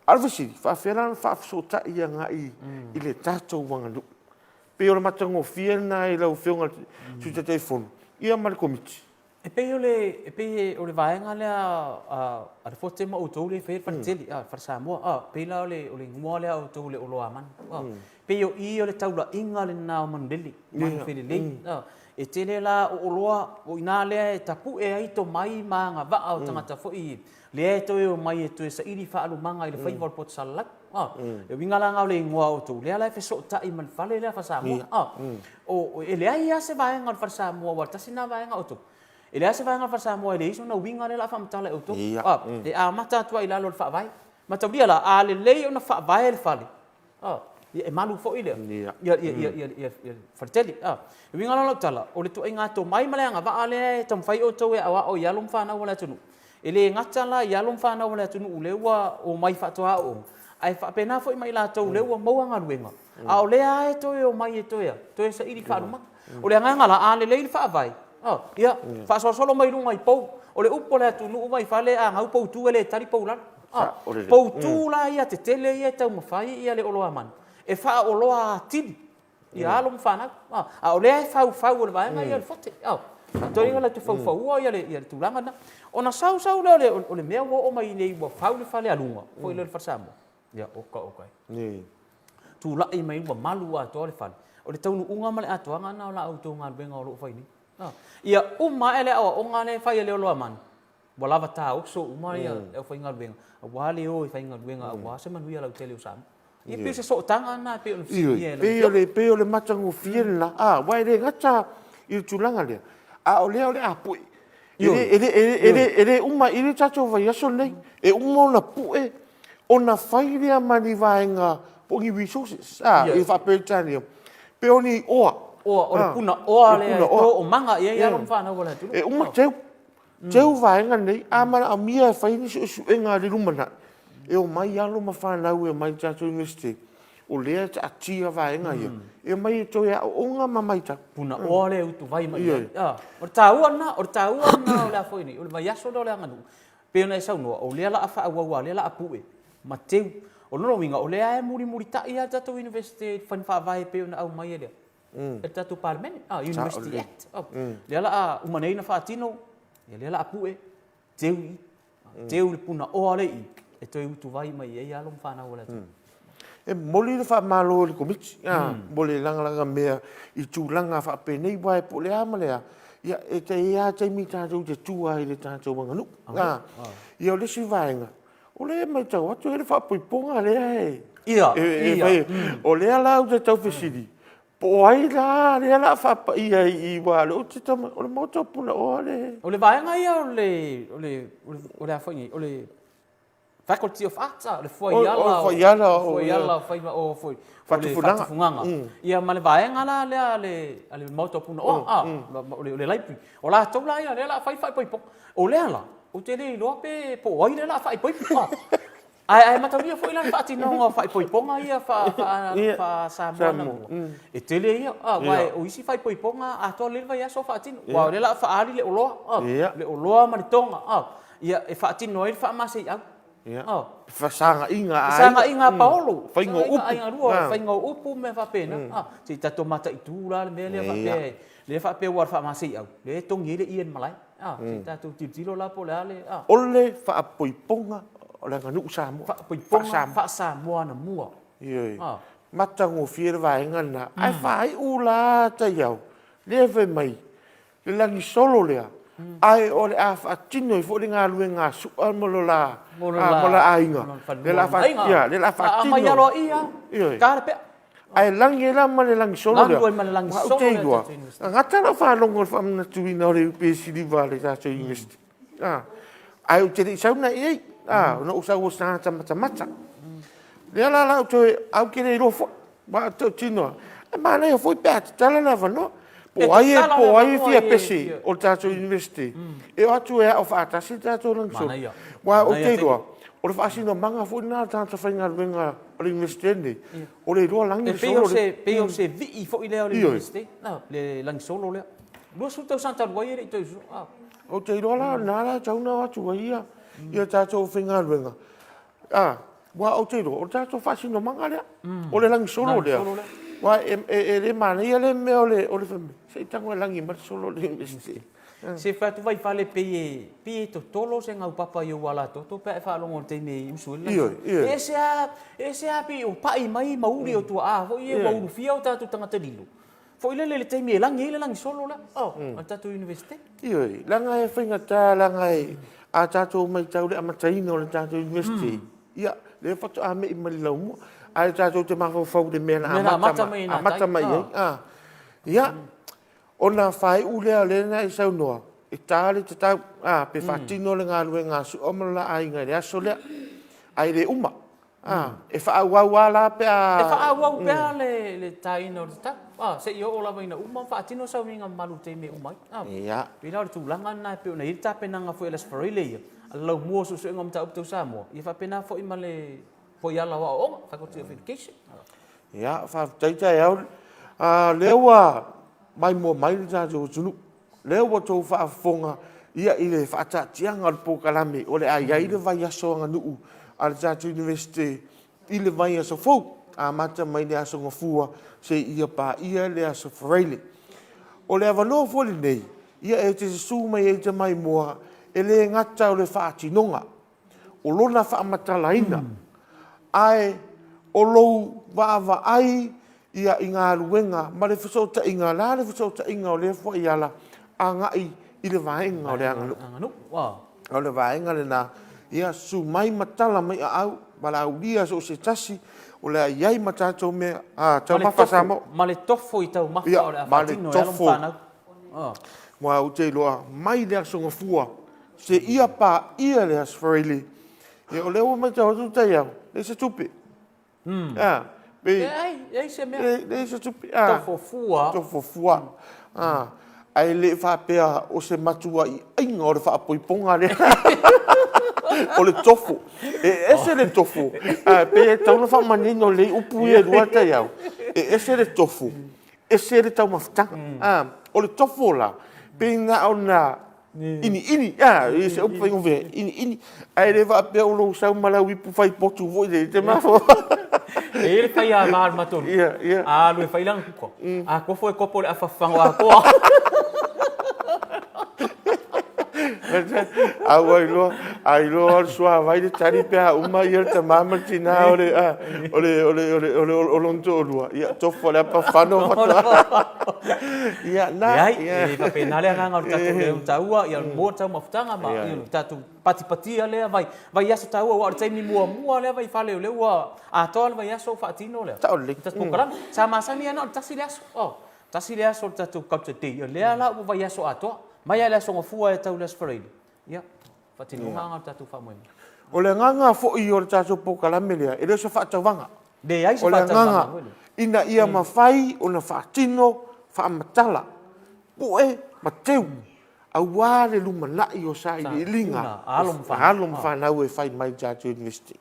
a o le fesili, e faapefea la ona faafesootai agai i le tatou aganuu? Pei o le matagofie lena i lau Afioga i le Sui Taitaifono ia ma le Komiti. E pei o le, e pei o le vaega lea a le Fote ma outou lea e faia le faletele, le Fale Samoa, a, pei la o le, o le igoa lea a outou o le Oloamanu, a. Pei o i o le taulaiga lena o manulele, manufelelei, a. E tele la o oloa, o i ina lea e tapue ai tomai ma agavaa o tagata foi lea e toe omai e toe saili faalumaga i le faiva o le poto salalau. A, e uiga la na o le igoa a outou, lea la e fesootai ma le fale lea Fale Samoa. A, o, e leai lava se vaega o le Fale Samoa, aua tasi lena vaega a outou. E leai se vaega o le Fale Samoa e leai sona uiga lea o le a faamatala e outou. A, e amata atu lava i lalo o le faavae. Mataulia la, a lelei ona faavae le fale, a, ia e malu foi le, ia, ia, ia, ia, ia, ia le faletele. A, e uiga la o lau tala, o le ituaiga tomai ma le agavaa lea e taumafai outou e aoao i alo ma fanau a le atunuu, E le gata la i alo ma fanau a le atunuu lea ua omai faatoa aooga, ae faapena foi ma i latou lea ua maua galuega, a o lea lava e toe omai e toe a? Toe saili faalumaga. O le agaga la, a lelei le faavae, ia, faasolosolo mai luga i pou. O le upu a le atunuu mai fale, a gau poutu e le tali poulalo. Poutu la ia tetele ia e taumafai le Oloamanu e faaoloa atili ia alo ma fanau. A o lea e faufau e le vaega ia o le FOTE. Toe latou te faufaua ia le tulaga lena. Ona sau sau lea o le mea ua oo mai nei ua fau le falealuga foi lea o le Fale Samoa. Ia, oka oka e. Tulai mai ua malu atoa le fale. O le taunuuga ma le atoaga lena o la outou galuega o lo o fai nei. Ia uma ae le aoaoga lea e fai e le Oloamanu, ua lava taoso uma le aufaigaluega aua le o e faigaluega aua se manuia lautele o Samoa. Ia pei o se sootaga lena e pei ona fesiligia e lau Afioga. E pei o le matagofie lena, aua e le gata i le tulaga lea, a o lea o le a pue. E le uma i le tatou vaiaso lenei, e uma ona pue ona fai lea ma ni vaega po o ni resources i le faa-Peretania, pe o ni oa. Oa, o le punaoa lea e toomaga i ai alo ma fanau a le atunuu. E uma teu, teu vaega nei, a manaomia e fai ni suesuega i le lumanai, e omai alo ma fanau e omai i le tatou Iunivesite, o lea e taatia vaega ia, e omai e toe aooga ma matau. Punaoa lea e utuvai mai ai. O le taua lena, o le taua lena o le a foi nei, o le vaiaso lea o le aganuu, pei ona e saunoa, o lea o le a faaauau aua o lea o le a pue ma teu. O lona uiga, o lea lava e mulimulitai lava le tatou Iunivesite i faiga faavae e pei ona aumai e le tatou Palemene, University Act. O lea o le a uma nei ona faatino, o lea o le a pue, teu i i, teu le punaoa lea i i, e toe utuvai mai ai alo ma fanau a le atunuu. E momoli le faamalo i le Komiti mo le lagalagamea i tulaga faapenei, aua po o le a ma le a, ia e i ai lava taimi tatou te tua ai i le tatou aganuu. Ia o le isi vaega, o lea e matau atu e i ai le faaipoipoga lea e fai, o lea la ou te tau fesili, po o ai la lea o le a faapaia i i, aua o lea ou te tau o le Maota o Punaoa lea. O le vaega ia o le, o le, o le a foi nei, o le Faculty of Arts, o le fuaiala, o le fuaiala o foi, o le faatufugaga. Ia ma le vaega la lea a le Maota o Punaoa, o le library. O latou la ia lea o le a fai le faaipoipoga. O lea la, ou te le iloa pe po o ai lea o le a faaipoipo. Ae mataulia foi la le faatinoga o faaipoipoga ia faa-Samoa anamua, e tele ia, aua o isi faaipoipoga atoa lelei le vaiaso o faatino, aua o lea o le a faaali le oloa, le oloa ma le toga. Ia, e faatino ai le faamaseiau. Ia. Oh. Fesagaiga a aiga. Fesagaiga a paolo. Faiga o upu. Aiga lua, faiga o upu ma mea faapena. Ah, se i tatou mataitu la le mea lea faapea, lea faapea ua o le faamaseiau, lea e togi ai le ie i le malae. Ah, se i tatou tilotilo la po o le a le, ah. O le faapoipoga o le aganuu Samoa. Faapoipoga faa-Samoa anamua. Ioe. Matagofie le vaega lena. Ae faaiu la taiao, lea fai mai, le lagi solo lea, ae o le a faatino ai foi le galuega a Su'a ma lo la aiga, lea o le a faatino. Aumai aloaia, ta le pea. Ae lagi ai la ma le lagi solo lea. Ou te iloa, na gata lau faalogo i le faamanatuina o le iupe siliva a le tatou University. Ae ou te le i sau na i ai, na ou sau o se tagata matamata. Lea la la ou toe, ae ou te le iloa foi. Aua ou te tautino lava, e manaia foi pe a tatala le avanoa. Po o ai, po o ai e fia pese o le tatou University, e o atu e ao faatasi le tatou lagisolo. Aua ou te iloa, o le faasinomaga foi lena a le tagata faigaluega o le Iunivesite lenei, o le iloa lagi le solo lea. E pei o se vii foi lea o le Iunivesite, le lagisolo lea. 20 tausaga talu ai e le i toe usu. Ou te iloa la o lena la e tatau ona o atu ai ia tatou faigaluega, Aua ou te iloa, o le tatou faasinomaga lea, o le lagisolo lea. Aua e le manaia le mea o le fai mai, se i tago e lagi mai le solo a le Iunivesite. Se fai atu Vaifale pei e, pei e totolo se gaupapa i ou alatoto pe a e faalogo i le taimi e usu ai le lagisolo. E ese lava, e ese lava pei o pai mai ma uli o tuaa foi ia ua ulufia o tatou tagata lilo. Foi lele i le taimi e lagi ai le lagisolo lea, a le tatou Iunivesite. Ioe, leaga e faigata, leaga e, a tatou matau i le amataina o le tatou Iunivesite, ia, lea faatoa me'i mai le laumua, ae tatou te mafaufau i le mea na amata mai ai. Ia, ona faaiu lea, o lea na e saunoa, e ta le tatau, a, pe faatino le galuega a Su'a ma lo la aiga i le aso lea, ae le uma. A, e faaauau lava la pe a... E faaauau pea le taina o le tatau. A, se i oo lava ina uma ma faatino sauniga mamalu i le taimi e uma ai. A, Ia. pei la o le tulaga lena e pei ona i ai le tapenaga foi a le Aso Faraile ia, a le laumua o suesuega o mataupu tau Samoa, ia faapena foi ma le fuaiala o aoaoga, Faculty of Education. Ia, faafetai taeao. A, lea ua maimoa mai le tatou atunuu. Lea ua outou faafofoga ia i le faataatiaga o le polokalame o le a i ai le vaiaso aganuu a le tatou Iunivesite i le vaiaso fou, amata mai le Aso Gafua seia paia le Aso Faraile. O le avanoa foi lenei, ia e te susu mai ai e te maimoa, e le gata o le faatinoga, o lona faamatalaina, ae o lou vaavaai ia i galuega ma le fesootaiga, o le a le fesootaiga o lea fuaiala agai i le vaega o le aganuu. O le vaega lena, ia susu mai ma tala mai aau, valaaulia so o se tasi o le a i ai ma tatou mea taumafa Samoa. Ma le tofo i taumafa o le a faatino e alo ma fanau. Aua ou te iloa mai le Aso Gafua seia paia le Aso Faraile, ia o lea ua matau atu Taiao, leai se tupe. A, pei... Leai, leai se mea. Leai se tupe. Tofo fua. Tofo fua. A, ae le faapea o se matuaiaiga o le faapoipoga lea. O le tofo. E ese le tofo. A, pei e tatau ona faamanino lelei upu ia e lua Taiao. E ese le tofo, ese le taumafataga. A, o le tofo la, pei na ona iniini, a, e se upu faigofie, iniini. Ae le faapea o lou sau ma lau ipu fai potu foi lea, e te mafaufau. E i ai le faiava a le matou nuu, a alu e fai lana kuka, a tofo e kopo le afa fafago atoa. A ua iloa, a iloa o le suavai le tali pe a uma ia le tama ma le tina o le, o le, o le, o le, o le, o lona toalua, ia tofu le apa fano faatoa. Ia, na. Leai, e le faapena le agaga o le tatou leo taua, ia mo le taumafataga ma ia le tatou patipatia lea vai, vaiaso taua, aua o le taimi muamua lea Vaifale o lea ua atoa le vaiaso o faatino lea. Sao lelei. Le tatou polokalame. Sa masani lava na o le tasi le aso. Oh, tasi le aso o le tatou culture day, o lea la ua vaiaso atoa. Mai lava i le Aso Gafua e tau i le Aso Faraile. Ia, faatinoga lena o le tatou faamoemoe. O le agaga foi o le tatou polokalame lea, e le o se faatauvaga. Leai se faatauvaga foi lea. O le agaga, ina ia mafai ona faatino, faamatala, pue ma teu, aua le lumanai o sailiiliga a alo ma fanau e fai mai i le tatou Iunivesite.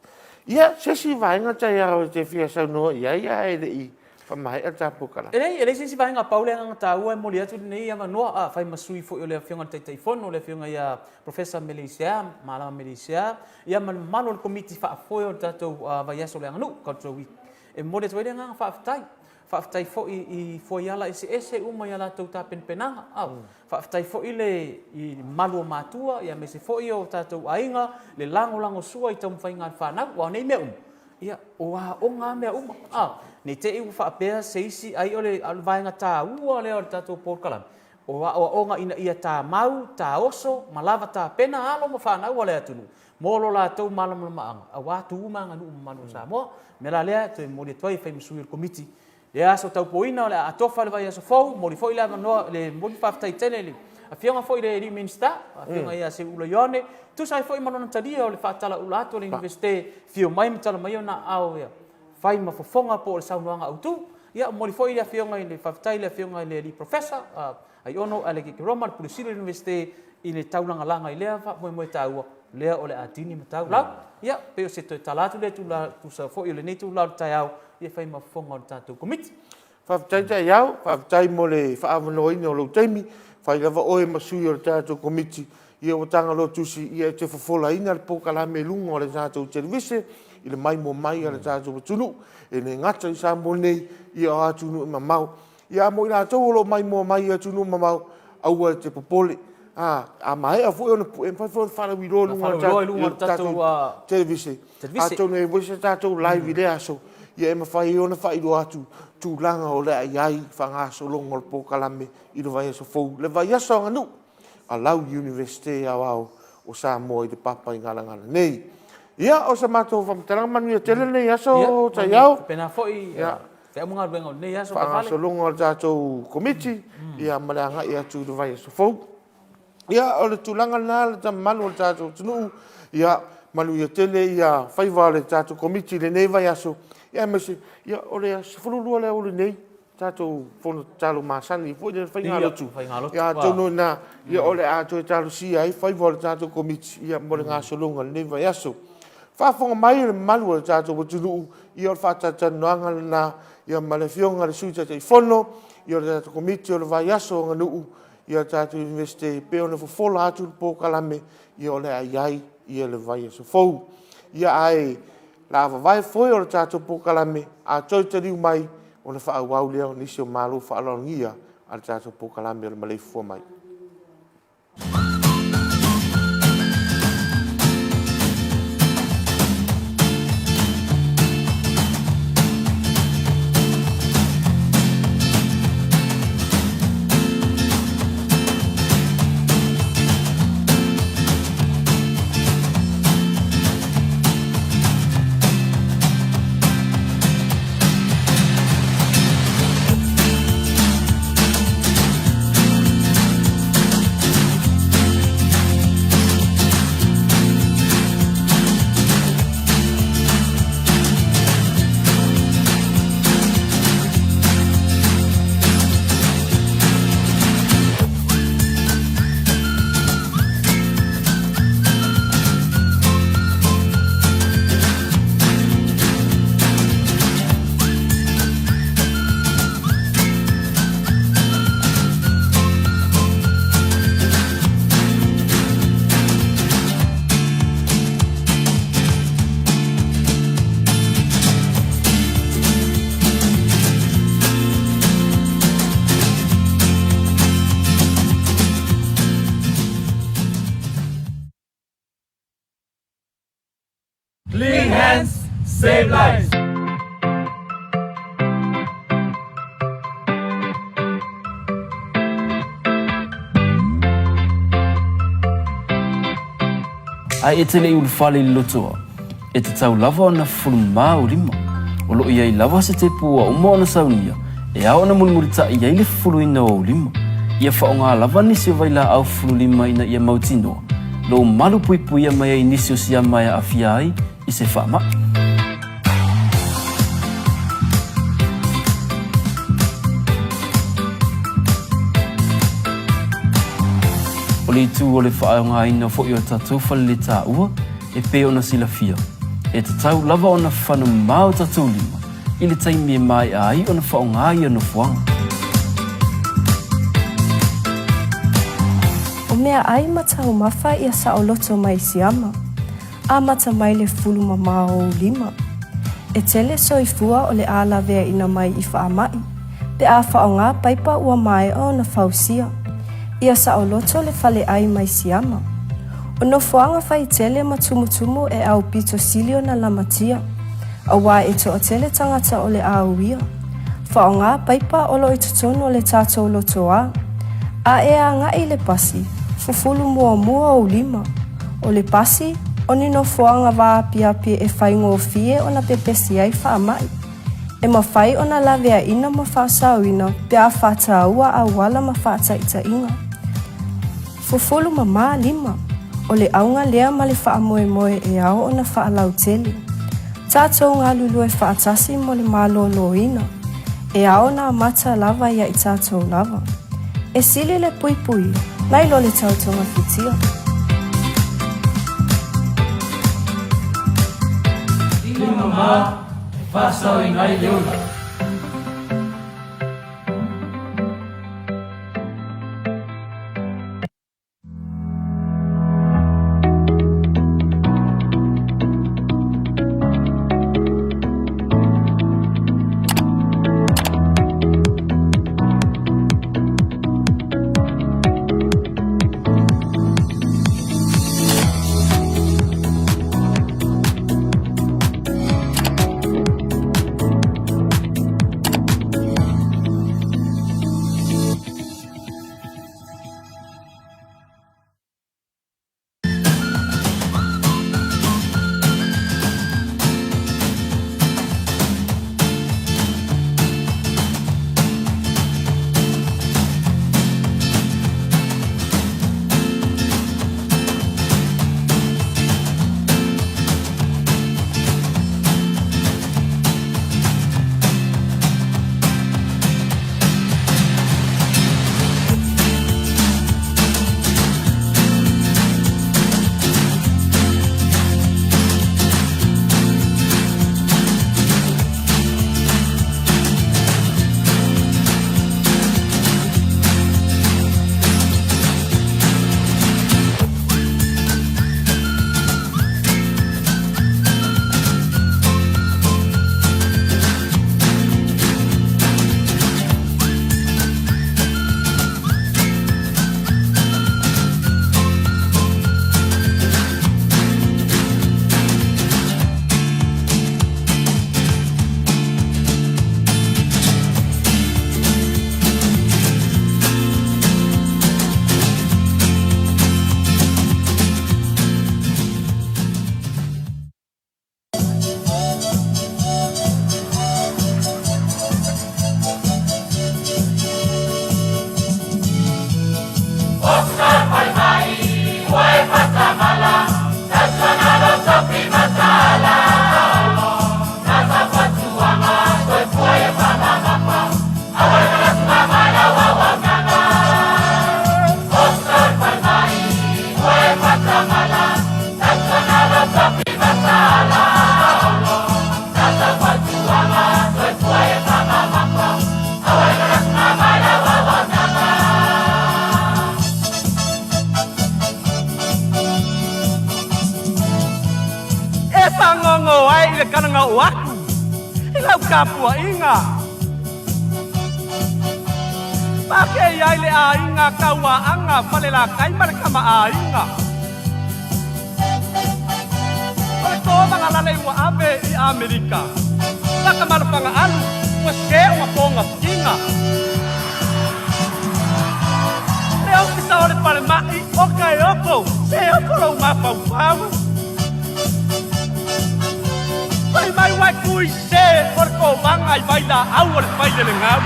Ia, se isi vaega taeao e te fia saunoa i ai ae le i faamaea le ta polokalame? E leai, e leai se isi vaega, pau le agaga taua e momoli atu lenei avanoa, a fai ma sui foi o le Afioga i le Taitaifono, le Afioga ia Professor Meleisea, Malama Meleisea, ia ma le mamalu o le Komiti Faafoe o le tatou Vaiaso o le Aganuu, Cultural Week. E momoli atu ai le agaga faafetai. Faafetai foi i fuaiala eseese uma i a latou tapenapenaga. Faafetai foi le i malu o matua, ia aemaise foi o tatou aiga, le lagolagosua i taumafaiga a le fanau, aua o nei mea uma, Ia, o aoga lava mea uma. A, ne i te i ua faapea se isi, ai o le, o le vaega taua lea o le tatou polokalame, o aoaoga ina ia tamau, taoso, ma lava tapena alo ma fanau a le atunuu mo lo latou malamalamaaga aua tu ma aganuu mamalu o Samoa. O le mea la lea, e toe momoli atu ai e fai ma sui o le Komiti Lea aso taupoina o le a atofa le vaiaso fou, momoli foi le avanoa, le momoli faafetai tele i le Afioga foi i le Alii Minisita, Afioga ia Seuula Ioane, tusa ai foi ma lona talia o le faatalaula atu a le Iunivesite, afio mai ma tala mai ona aao ia fai ma fofoga po o le saunoaga autu. Ia, momoli foi le Afioga i le faafetai i le Afioga i le Alii Professor, Aiono Alec Ekeroma, le Pule Sili o le Iunivesite i le taulagalaga i lea faamoemoe taua, lea o le a tini ma tau lau. Ia, pei o se toe tala atu lea tula, tusa foi o lenei itula o le taeao, ia fai ma fofoga o le tatou Komiti. Faafetai Taiao, faafetai mo le faaavanoaina o lou taimi, fai lava oe ma sui o le tatou Komiti, ia ua taga loa tusi, ia e te fofolaina le polokalame i luga o le tatou televise i le maimoa mai a le tatou atunuu, e le gata i Samoa nei, ia o atunuu e mamao. Ia, mo i latou o lo o maimoa mai i atunuu mamao, aua e te popole. A, a maea foi ona pue, e mafai foi ona faalauiloa i luga o le tatou televise. Atonu e i ai foi se tatou live i lea aso, ia e mafai ai ona faailoa atu tulaga o le a i ai faagasologa o le polokalame i le vaiaso fou, le vaiaso aganuu a lau Iunivesite Aoao o Samoa i le Papaigalagala nei. Ia, o sa matou faamatalaga, manuia tele lenei aso, Taiao. Faapena foi, Feau ma galuega o lenei aso Vaifale. Faagasologa o le tatou Komiti, ia ma le agai atu i le vaiaso fou. Ia, o le tulaga lena le mamalu o le tatou atunuu, ia manuia tele ia faiva o le tatou Komiti i lenei vaiaso, ia aemaise, ia o le aso 12 o le aoauli nei. tatou fono tatalo masani foi lea faigalotu. Ia atonu ina ia o le a toe talosia ai faiva o le tatou Komiti ia mo le gasologa o lenei vaiaso. Faafofoga mai le mamalu o le tatou atunuu, ia o le faatalatalanoaga lena ia ma le Afioga i le Sui Taitaifono ia o le tatou Komiti o le vaiaso aganuu ia le tatou Iunivesite e pei ona fofola atu le polokalame ia o le a i ai le vaiaso fou. Ia ae o le a vavae foe o le tatou polokalame, a toe taliu mai ona faaauau lea o nisi o malo faaaloalogia a le tatou polokalame o le maleifua mai. Clean hands, save lives. Ae e te le i ulufale i le lotoa, e tatau lava ona fufulu mamā ou lima. O lo o i ai lava se tepu ua uma ona saunia e ao ona mulimulitaʻi ai le fufuluina o ou lima. Ia faaaoga lava nisi o vailaau fufulu lima ina ia mautinoa lou malu puipuia mai ai nisi o siama e aafia ai i se faamaʻi. O le itu o le faaaogaina foi o tatou faleletaua e pei ona silafia, e tatau lava ona fana mamao tatou lima i le taimi e maea ai ona faaaoga ia nofoaga. O meaʻai ma taumafa ia saoloto mai Siama. Amata mai le fulu mamao o ou lima. E tele soifua o le a laveaina mai i faamaʻi, pe a faaaoga paipa ua maea ona fausia. Ia saoloto le faleʻai mai Siama. O nofoaga faitele ma tumutumu e aupito sili ona lamatia, auā e toatele tagata o le a uia. Faaaoga paipa o lo i totonu o le tatou lotoā. A e agaʻi i le pasi, fufulu muamua ou lima. O le pasi, o ni nofoaga vaapiapi e faigofie ona pepesi ai faamaʻi. E mafai ona laveaina ma faasaoina pe a faataua auala ma faataitaiga. Fufulu mamā lima. O le auga lea ma le faamoemoe e ao ona faalautele. Tatou galulue faatasi mo le malōlōina. E ao ona amata lava ia i tatou lava. E sili le puipuia, nai lo le tau togafitia. Lima mamā e faasaoina ai le ola. E fagogo ai i le kalagao aku i lau tapuaiga. Pakei ai le aiga Kauaaga Falelatai ma le kamaaiga. O le tovaga lalei ua ave i Amerika. Laka ma le fagaalu ua se o mapogafiga. Le ofisa o le falemai o Kaeoko, se oko lou mafaufau. Fai mai uai kui se o le kovaga i vailaau o le failelegau.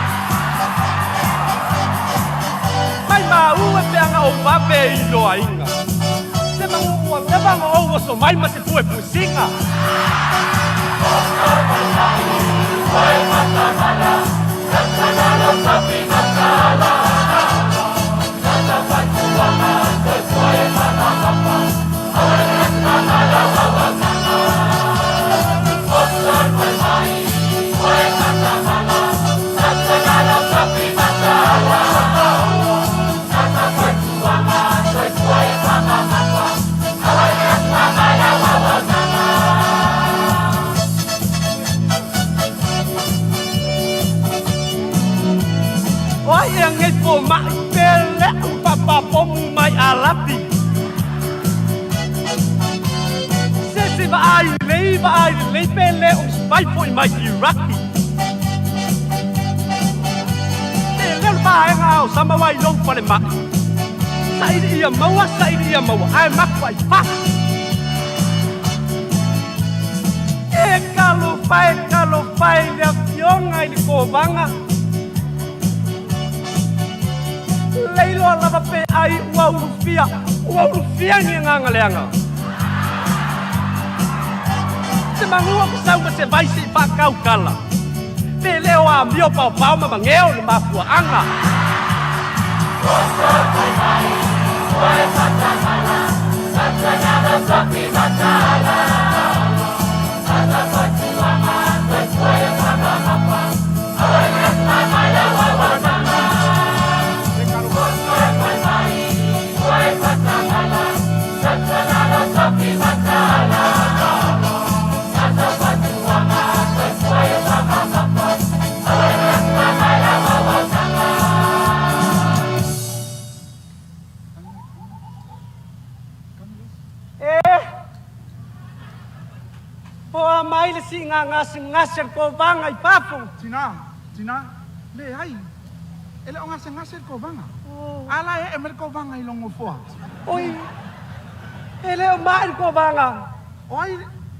Mai maua e peaga ou vave iloaina. Se magu ua leva ona ou oso mai ma se puepuesiga. O ai ea nei fomai pe leʻu papapomu mai Alapi? Se se vaai lelei vaai lelei pe le o se vai foi mai Iraki. Pe leo le vaega o sama wai lou falemai. Saili ia maua, saili ia maua, ae maku ai fasi. E talofa e talofa i le afioga i le kovaga. Leiloa lava pe ai ua ulufia, ua ulufia ni agaga leaga. Se magu o sau ma se vai se i faakaukala. Pe le o amio paopao ma mageo le mafuaaga. E Poa mai le siiga gasegase a le kovaga i fafo. Tina, tina, leai, e le o gasegase le kovaga. A la e ee mai le kovaga i lou nofoa. Oi, e le o mai le kovaga. O ai,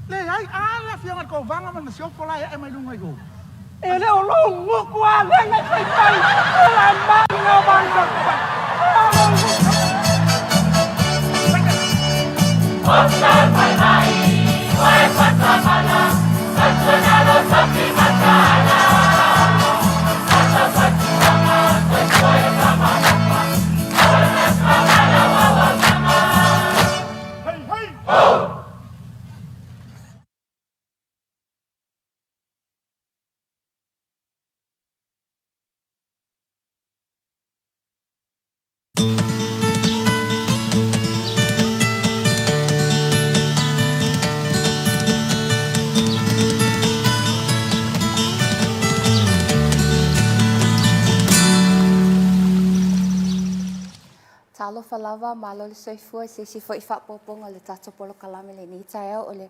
leai, a le afioga i le kovaga ma le masiofo la e ee mai luga i o. E le o lou gutu a lega i faifai, o la mai le kovaga. Talofa lava, malo le soifua i se isi foi faaopoopoga o le tatou polokalame i lenei taeao o le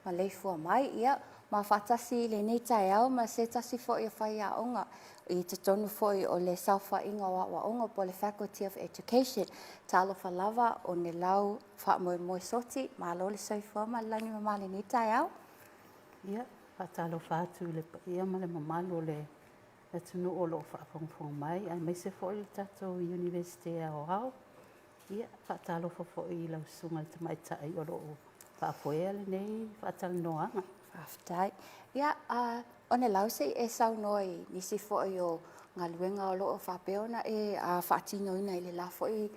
maleifua mai, ia, ma faatasi i lenei taeao ma se tasi foi o faiaoga i totonu foi o le saofaiga o aoaoga po o le Faculty of Education. Talofa lava, o Nelau Faamoemoe Soti, malo le soifua ma le lagi mama i lenei taeao. Ia, faatalofa atu i le paia ma le mamalu o le atunuu o lo o faafogafoga mai, aemaise foi le tatou Iunivesite Aoao. Ia, faatalofa foi i lau Susuga i le Tamaitai o lo o faafoea lenei faatalanoaga. Faafetai. Ia, Onelau, se i e saunoa i nisi foi o galuega o lo o faapea ona e faatinoina i le la foi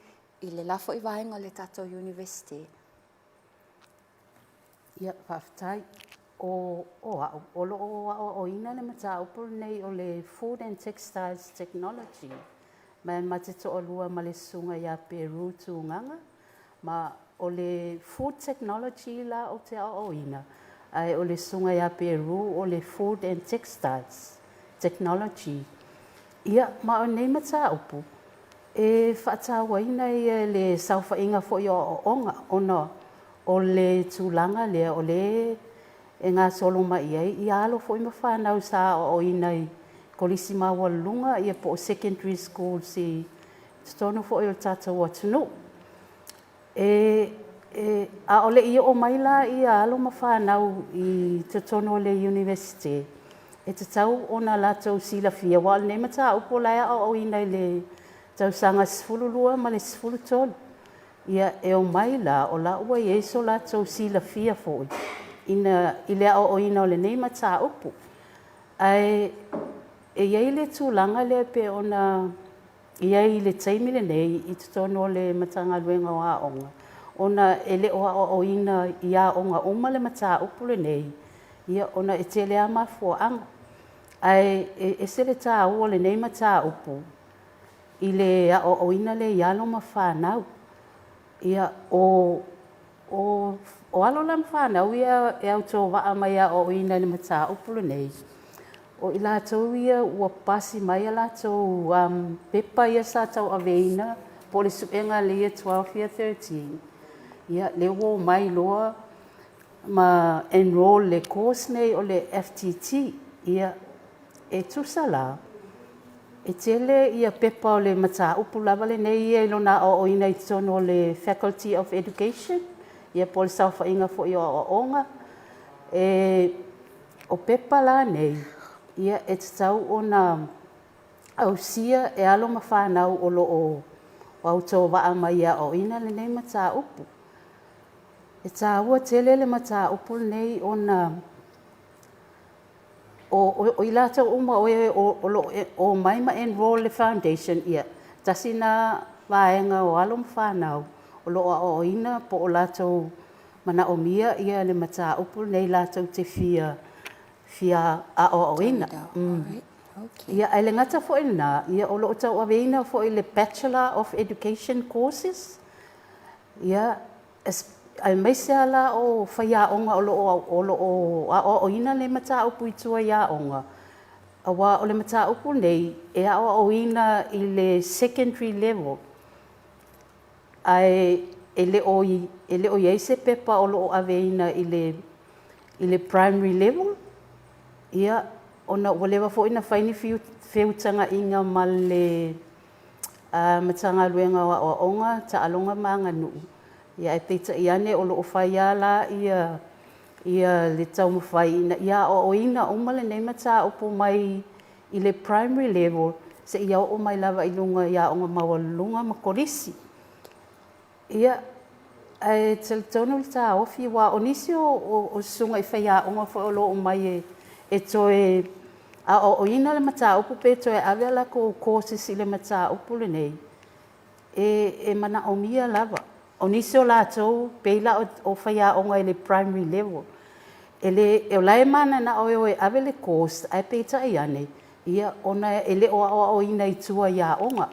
i le la foi vaega o le tatou Iunivesite. Ia, faafetai. O, o au, o lo o aoaoina le mataupu lenei o le Food and Textiles Technology, ma e ma te toalua ma le Susuga ia Peru Tugaga, ma o le Food Technology la ou te aoaoina, ae o le Susuga ia Peru o le Food and Textiles Technology. Ia, ma o lenei mataupu, e faatauaina ia i le saofaiga foi o aoaoga, ona o le tulaga lea o lea e gasolo mai i ai ia alo foi ma fanau sa aoaoina i kolisi maualuluga ia po o secondary schools i totonu foi o le tatou atunuu. E, e, a o le i oo mai la ia alo ma fanau i totonu o le Iunivesite, e tatau ona latou silafia, aua o lenei mataupu o la e aoaoina i le tausaga 12 ma le 13. Ia, e omai la, o la ua i ai so latou silafia foi ina, i le aoaoina o lenei mataupu. Ae e i ai le tulaga lea e pei ona i ai i le taimi lenei i totonu o le Matagaluega o Aoga, ona e le o aoaoina i aoga uma le mataupu lenei, ia, ona e tele lava mafuaaga. Ae e ese le taua o lenei mataupu i le aoaoina lea i alo ma fanau. Ia, o, o, o alo la ma fanau ia e autovaa mai e aoaoina i le mataupu lenei, o i latou ia ua pasi mai a latou um, pepa ia sa tauaveina po o le suega a le Year 12, Year 13, ia, lea ua omai loa ma enroll i le course nei o le FTT. Ia, E tusa la, e tele ia pepa o le mataupu lava lenei ia i lona aoaoina i totonu o le Faculty of Education, ia po o le saofaiga foi o aoaoga. E, o pepa la nei, ia e tatau ona ausia e alo ma fanau o lo o autovaa mai e aoaoina lenei mataupu. E taua tele le mataupu lenei ona O, o i latou uma o e o lo o omai ma enroll i le foundation, ia, tasi lena vaega o alo ma fanau o lo o aoaoina po o latou manaomia ia le mataupu lenei latou te fia fia aoaoina. Mm. Ia, ae le gata foi i lena, ia, o lo o tauaveina foi le Bachelor of Education courses, ia, aemaise lava la o faiaoga o lo o, o lo o aoaoina lenei mataupu i tua i aoga, aua o le mataupu lenei e aoaoina i le secondary level, ae e le o, e le o i ai se pepa o lo o aveina i le, i le primary level, ia, ona ua leva foi ona fai ni feutagaiga ma le Matagaluega o Aoaoga, Taaloga ma Aganuu, ia ae peitai ane o lo o fai lava la ia ia le taumafai ina ia aoaoina uma lenei mataupu mai i le primary level seia oo mai lava i luga i aoga maualuluga ma kolisi. Ia, ae talitonu le taofi, aua o nisi o, o susuga i faiaoga foi o lo o omai e, e toe aoaoina le mataupu pe toe ave a latou courses i le mataupu lenei, e, e manaomia lava. O nisi o latou, pei la o, o faiaoga i le primary level, e le, o la e mananao e o e ave le course, ae peitai ane, ia, ona e le o aoaoina i tua i aoga.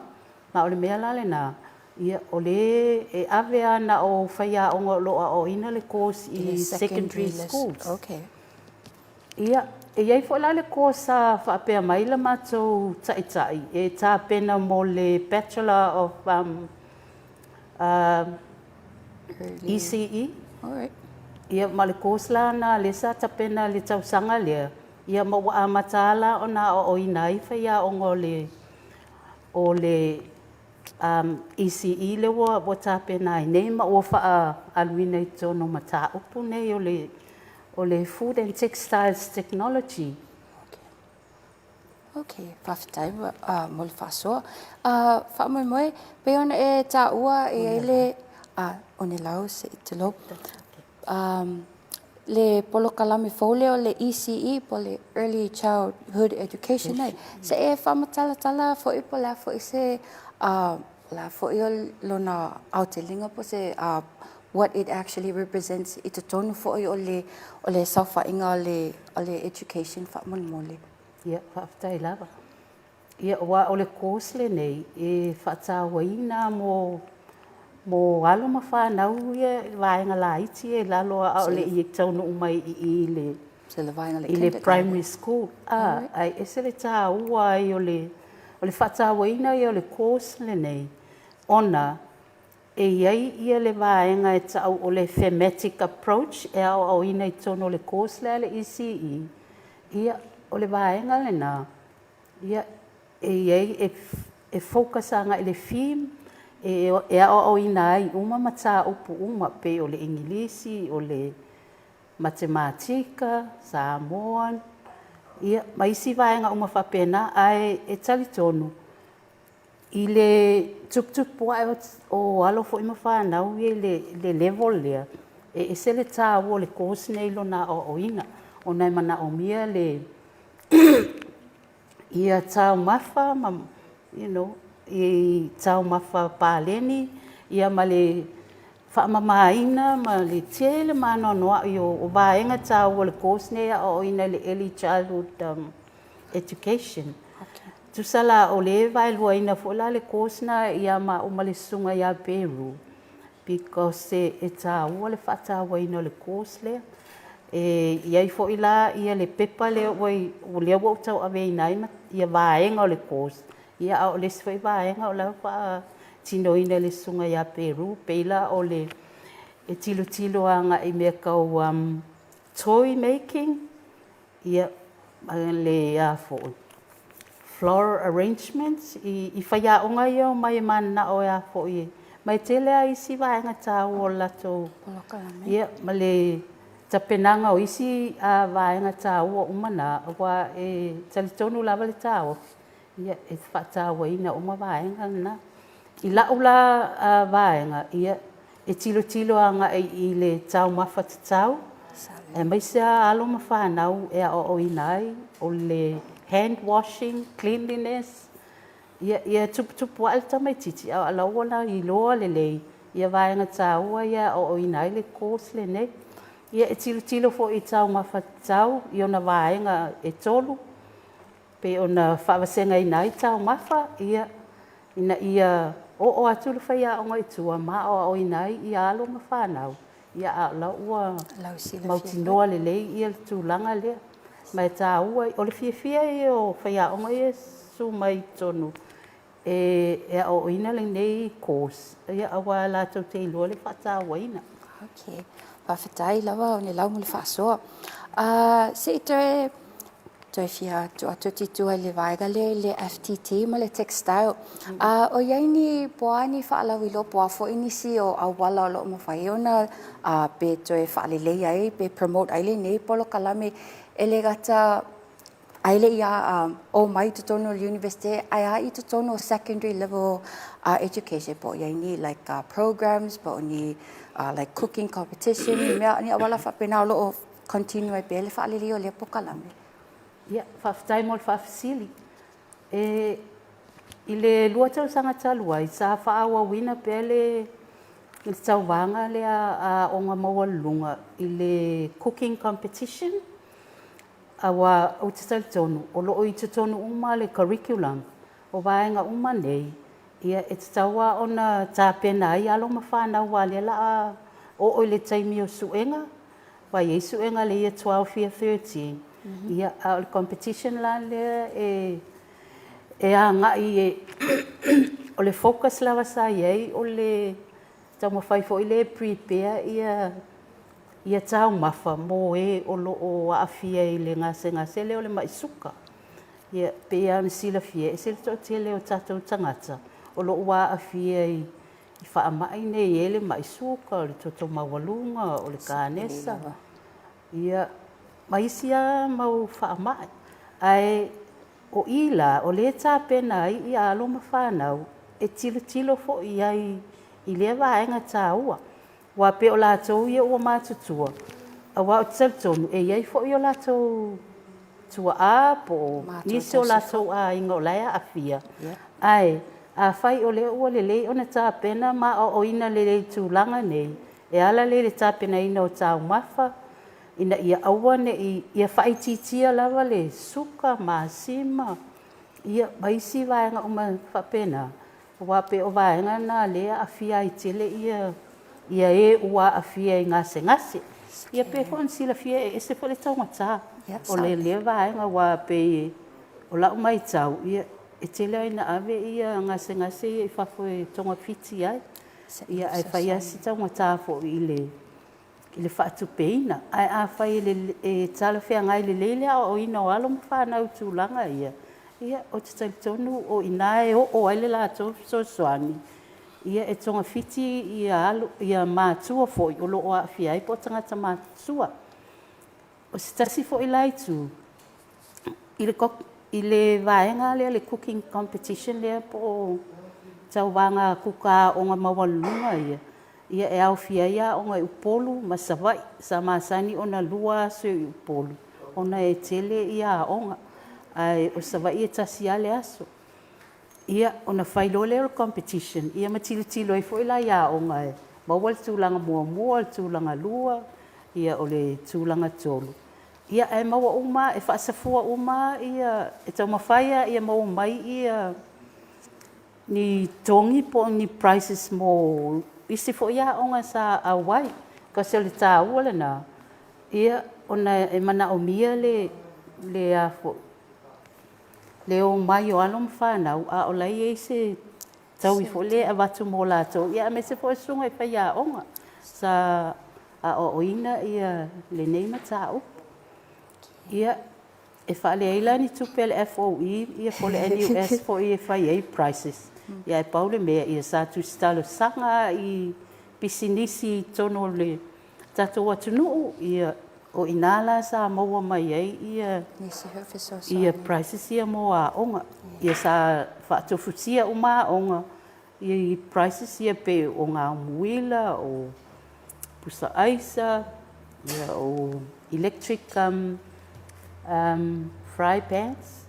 Ma o le mea la lena, ia, o lea e ave lava na o faiaoga o lo o aoaoina le course i secondary schools. Okay. Ia, e i ai foi la le course sa faapea mai le matou taitai e tapena mo le Bachelor of um, uh, ECE. Alright. Ia, ma le course la na lea sa tapena le tausaga lea, ia ma ua amata la ona aoaoina ai faiaoga o le o le ECE lea ua, ua tapena ai nei ma ua faaaluina i totonu o mataupu nei o le, o le Food and Textiles Technology. Okay. Ok, faafetai mo le faasoa. Faamoemoe, pei ona e taua e i ai le, o Nelau se i tulou, le polokalame fou lea o le ECE po o le Early Childhood Education ai. Se i e faamatalatala foi po o le a foi se, o le a foi lona aotelega po o se what it actually represents i totonu foi o le saofaiga o le education faamolemole. Ia, faafetai lava. Ia, aua o le course lenei e faatauaina mo mo alo ma fanau ia i vaega laiti ia i lalo a o le i taunuu mai i i i le i le primary school. A, ae ese le taua ai o le o le faatauaina ia o le course lenei ona E i ai ia le vaega e tau o le thematic approach e aoaoina i totonu o le course lea a le ECE, ia o le vaega lena, ia e i ai, e focus agai i le theme e aoaoina ai uma mataupu uma pei o le Igilisi, o le Matematika, Samoan, ia ma isi vaega uma faapena. Ae e talitonu I le tuputupu ae o alo foi ma fanau ia i le level lea, e ese le taua o le course lenei i lona aoaoina, ona e manaomia le ia taumafa ma you know, i taumafa paleni ia ma le faamamaina ma le tele ma anoanoai o vaega taua o le course lenei e aoaoina i le Early Childhood Education. Tusa la o lea e vaeluaina foi la le course lena ia maua ma le susuga ia Peru because e taua le faatauaina o le course lea. E i ai foi la ia le pepa lea ua lea ua ou tauaveina ai ia vaega o le course, ia a o le isi foi vaega o la e ua faatinoina e le susuga ia Peru, pei la o le e tilotilo agai i mea tau toy making, Ia, ma le a foi, floral arrangements, i faiaoga ia e omai e mananao e a foi, ma e tele lava isi vaega taua o le latou polokalame, ia, ma le tapenaga o isi vaega taua uma na, aua e talitonu lava le taofi, ia, e faatauaina uma vaega na. I lau la vaega, ia, e tilotilo agai i le taumafa tatau, aemaise lava alo ma fanau e aoaoina ai, o le hand washing, cleanliness, ia tuputupu ae le tamaitiiti, a o la ua iloa lelei vaega taua ia e aoaoina ai le course lenei. Ia e tilotilo foi i taumafa tatau i ona vaega e 3, pei ona faavasegaina ai taumafa, ia, ina ia oo atu le faiaoga i tua ma aoaoina ai ia alo ma fanau, ia a o la ua mautinoa lelei ia le tulaga lea. Ma e taua, o le fiafia ia o faiaoga ia e susu mai i totonu e aoaoina lenei course, ia aua latou te iloa le faatauaina. Ok, faafetai lava Onelau mo le faasoa. Se i toe toe fia tuu atu i tua i le vaega lea i le FTT ma le textile. O i ai ni po o a ni faalauiloa po o a foi nisi o auala o lo o mafai ona pe toe faalelei ai pe promote ai lenei polokalame e le gata Ae le i omai i totonu o le Universite, ae a i totonu o secondary level education po o i ai ni like programs po o ni like cooking competition, ni mea, ni auala faapena o lo o continue ai pea le faaleleia o lea polokalame? Ia, faafetai mo le faafesili. E, i le 2 tausaga talu ai, sa faaauauina pea le le tauvaga lea a Aoga Maualuluga i le cooking competition, Aua ou te talitonu o lo o i totonu uma le curriculum o vaega uma nei, ia e tatau lava ona tapena ai alo ma fanau aua o lea o le a oo i le taimi o suega, aua e i ai suega i le Year 12, Year 13, ia a o le competition la lea e e agai e o le focus lava sa i ai o le taumafai foi lea e prepare ia ia taumafa mo e o lo o aafia i le gasegase lea o le mai suka. Ia, pei lava ona silafia, e ese le toatele o tatou tagata o lo o ua aafia i faamai nei e i ai le mai suka, o le toto maualuga, o le kanesa, ia, ma isi lava mau faamai. Ae. O i la, o lea e tapena ai ia alo ma fanau e tilotilo foi i ai i lea vaega taua, aua pei o latou ia ua matutua, aua ou te talitonu e i ai foi o latou tuaa po o nisi o latou aiga o la e aafia, ae afai o lea ua lelei ona tapena ma aoaoina lelei i tulaga nei, e ala lea i le tapenaina o taumafa ina ia aua ne i, ia faaitiitia lava le suka, masima, ia ma isi vaega uma faapena, aua pei o vaega na o lea e aafia ai tele ia e ua aafia i gasegase. Ia pei foi ona silafia e ese foi le taugata o lea vaega, aua pei o lau matau, e tele lava ina ave gasegase ia i fafo e togafiti ai, ae fai lava si taugata foi i le faatupeina. Ae afai e talafeagai lelei le aoaoina o alo ma fanau i tulaga ia, ia ou te talitonu o i ina e oo ai le latou fesoasoani e togafiti matua foi o lo o aafia ai po o tagata matutua. O se tasi foi la itu, i le vaega lea o le cooking competition lea po o tauvaga kuka a aoga maualuluga ia, ia e aofia ai aoga i Upolu ma Savaii. Sa masani ona 2 aso i Upolu ona e tele aoga, ae o Savaii e tasi lava le aso. Ia, ona fai loa lea o le competition ia ma tilotilo ai foi la i aoga e maua le tulaga muamua, o le tulaga lua, o le tulaga 3, ia ae maua uma lava, e faasafua uma lava, e taumafai lava ia maua mai ni togi po o ni prizes mo isi foi aoga sa auai. Kasi o le taua lena, ona e manaomia le omai o alo ma fanau, a o la e i ai se taui foi lea e avatu mo latou, aemaise foi o susuga i faiaoga sa aoaoina lenei mataupu. Ia, e faaleai la ni tupe a le FOE po o le NUS foi e fai ai prizes, ae pau le mea, sa tusi talosaga lava i pisinisi i totonu o le tatou atunuu, o i ina la sa maua mai ai prizes ia mo aoga. Ia sa faatofutia uma aoga i prizes ia pei o gamuila, o pusa aisa, o electric fry pans,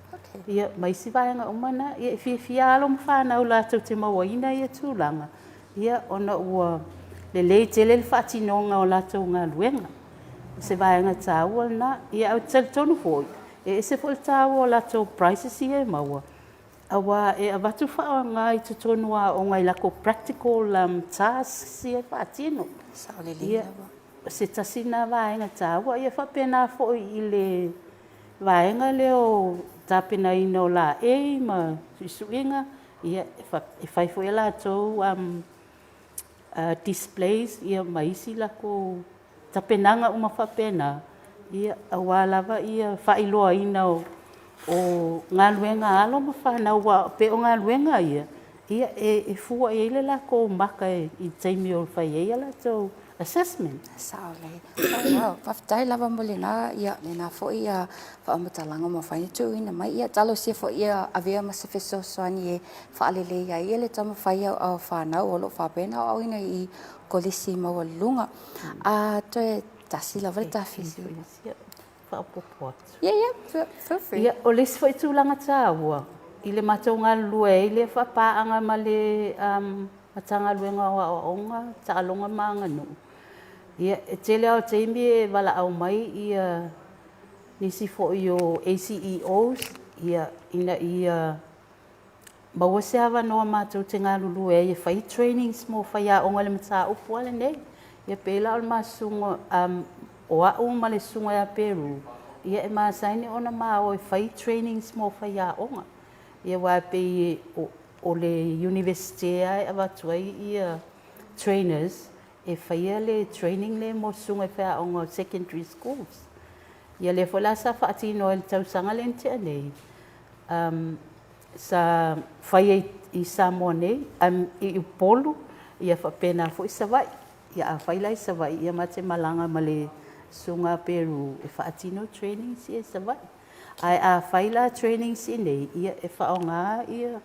ia ma isi vaega uma na. Ia e fiafia alo ma fanau latou te mauaina ia tulaga, ia ona ua lelei tele le faatinoga o latou galuega. O se vaega taua lena. Ia ae ou te talitonu foi, e ese foi le taua o latou prizes ia e maua, aua e avatu faaaoga i totonu o aoga i latou practical tasks ia e faatino. Ia, o se tasi lena vaega taua. Ia e faapena foi i le vaega lea o le tapenaina o laei ma suisuiga, ia e fai foi a latou displays ma isi latou tapenaga uma faapena, aua lava le faailoaina o galuega a alo ma fanau, aua e pei o galuega ia, e fua i ai le latou maka i le taimi e fai ai a latou assessment. Sao lelei. Oh, wow. Faafetai lava mo lena, ia, lena foi faamatalaga ua mafai ona tuuina mai. Ia, talosia foi ia avea ma se fesoasoani e faalelei ai le taumafai o fanau o lo o faapea ona aoaoina i kolisi maualuluga. A toe tasi lava le ta fesili. Faaopoopo atu. Yeah, yeah, feel free. Ia, o le isi foi tulaga taua, i le matou galulue ai lea faapaaga ma le Matagaluega o Aoaoga, Taaloga ma Aganuu, ia, e tele lava o taimi e valaau mai nisi foi o ACEOs ina ia maua se avanoa matou te galulue ai e fai trainings mo faiaoga i le mataupu lava lenei. Ia pei la o le ma susuga, o au ma le susuga ia Peru, ia e masani ona ma o e fai trainings mo faiaoga. Ia aua e pei o le Iunivesite lava e avatu ai ia trainers e faia le training lea mo susuga i faiaoga o secondary schools. Ia lea foi la sa faatino ai i le tausaga lea na tea nei, sa fai ai i Samoa nei, i Upolu, ia faapena foi Savaii. Ia a fai la i Savaii, ia ma te malaga ma le Susuga a Peru e faatino trainings ia i Savaii. Ae a fai la trainings i inei, ia e faaaoga ia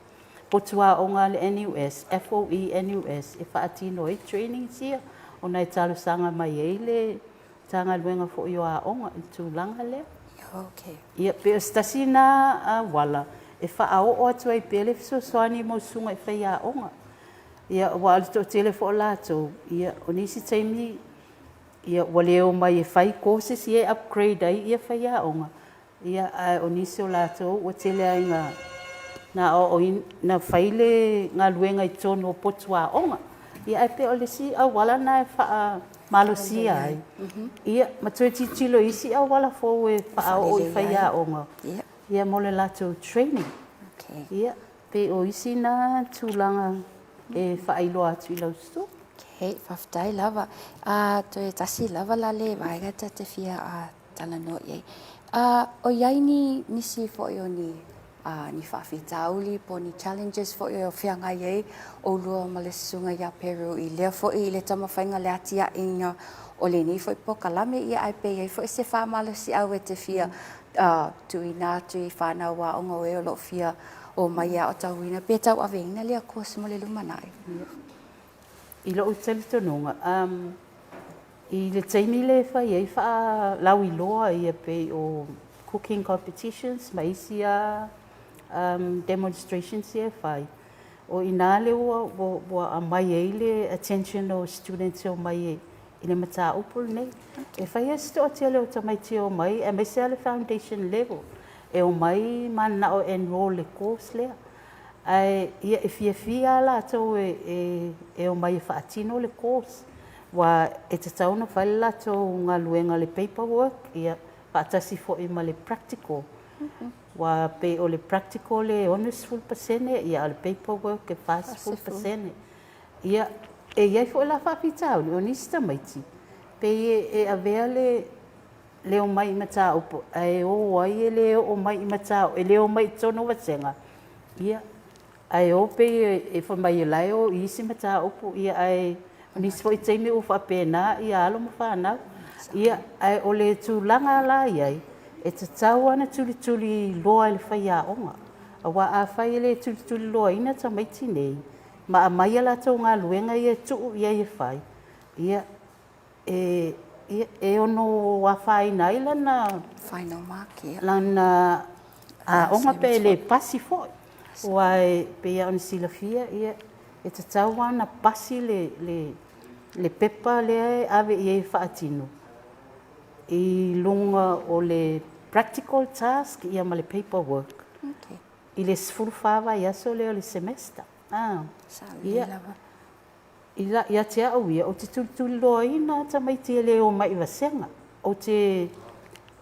potu aoga a le NUS, FOE NUS, e faatino ai trainings ia, ona e talosaga mai ai le Matagaluega foi o Aoga i le tulaga lea. Okay. Ia, pei o se tasi lena auala e faaoo atu ai pea le fesoasoani mo susuga i faiaoga. Ia, aua o le toatele foi o latou, ia, o nisi taimi, ia, ua le omai e fai courses ia e upgrade ai ia faiaoga, ia, ae o nisi o latou ua tele lava ina na aoaoina, na fai le galuega i totonu o potu aoga. Ia, ae pei o le isi auala lena e faamalosia ai, ia, ma toe tilotilo i isi auala fou e faaoo i faiaoga, ia, mo le latou training. Ia, pei o isi na tulaga e faailoa atu i lau susuga. Okay, faafetai lava. Toe tasi lava la le vaega ta te fia talanoa i ai. O i ai ni nisi foi o ni ni faafitauli po o ni challenges foi o feagai ai ʻoulua ma le susuga ia Peru i lea foi i le taumafaiga le atiaʻiga o lenei foi polokalame, ia ae pe i ai foi se faamalosiau e te fia tuuina atu i fanau aoga o e o lo o fia omai e aotauina pe tauaveina lea course mo le lumanai. I lou talitonuga, i le taimi lea e fai ai faalauiloa ia pei o cooking competitions ma isi lava demonstrations ia e fai, o i ina lea ua aumai ai le attention o students e omai i le mataupu lenei. E fai lava si toatele o tamaiti e omai aemaise lava le foundation level e omai mananao e enroll i le course lea. Ae ia e fiafia lava latou e omai e faatino le course, aua e tatau ona fai le latou galuega le paper work ia faatasi foi ma le practical. Aua pei o le practical e 60% ia a o le paper work e 40%. Ia, e i ai foi la faafitauli, o nisi tamaiti pei e avea le le omai i mataupu ae o ai e le oo mai i mataupu, e le omai i totonu o vasega, ia, ae o pei e fai mai o la e o i isi mataupu, ia ae o nisi foi taimi ua faapena ia alo ma fanau. Ia, ae o le tulaga la i ai, e tatau lava ona tulituliloa e le faiaoga, aua afai e le tulituliloaina tamaiti nei ma aumai a latou galuega ia e tuu i ai e fai, ia, e, e ono afaina ai lana final mark, ia. Lana aoga pe le pasi foi. Aua e pei lava ona silafia, ia, e tatau lava ona pasi le, le, le pepa lea e ave i ai e faatino i luga o le practical task ia ma le paper work. Okay. I le 14 vaiaso lea o le semester. Ah, ia. Lava. Ia te au ia, ou te tulituliloaina tamaiti e le omai i vasega. Ou te,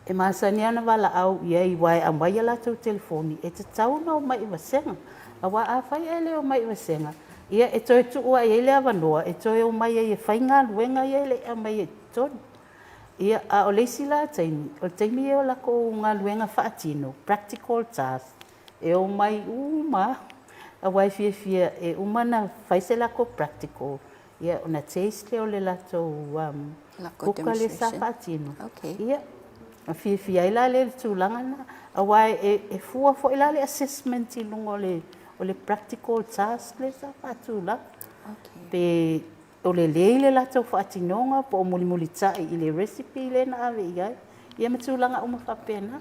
e masani lava ona valaau i ai aua e aumai a latou telefoni, e tatau ona omai i vasega. Aua afai ae le omai i vasega, ia e toe tuu lava i ai le avanoa e toe omai ai e fai galuega ia e le i aumaia i totonu. Ia, a o le isi la taimi, o le taimi ia o latou galuega faatino, practical task, E omai uma lava, aua e fiafia e uma ona fai se latou practical, ia ona taste lea o le latou kuka lea sa faatino. Ia, ona fiafia ai la lea i le tulaga lena. Aua e fua foi la le assessment i luga o le practical task lea sa faatulaga. Pe o lelei le latou faatinoga po o mulimulitai i le recipe lea na ave i ai, ia ma tulaga uma faapena.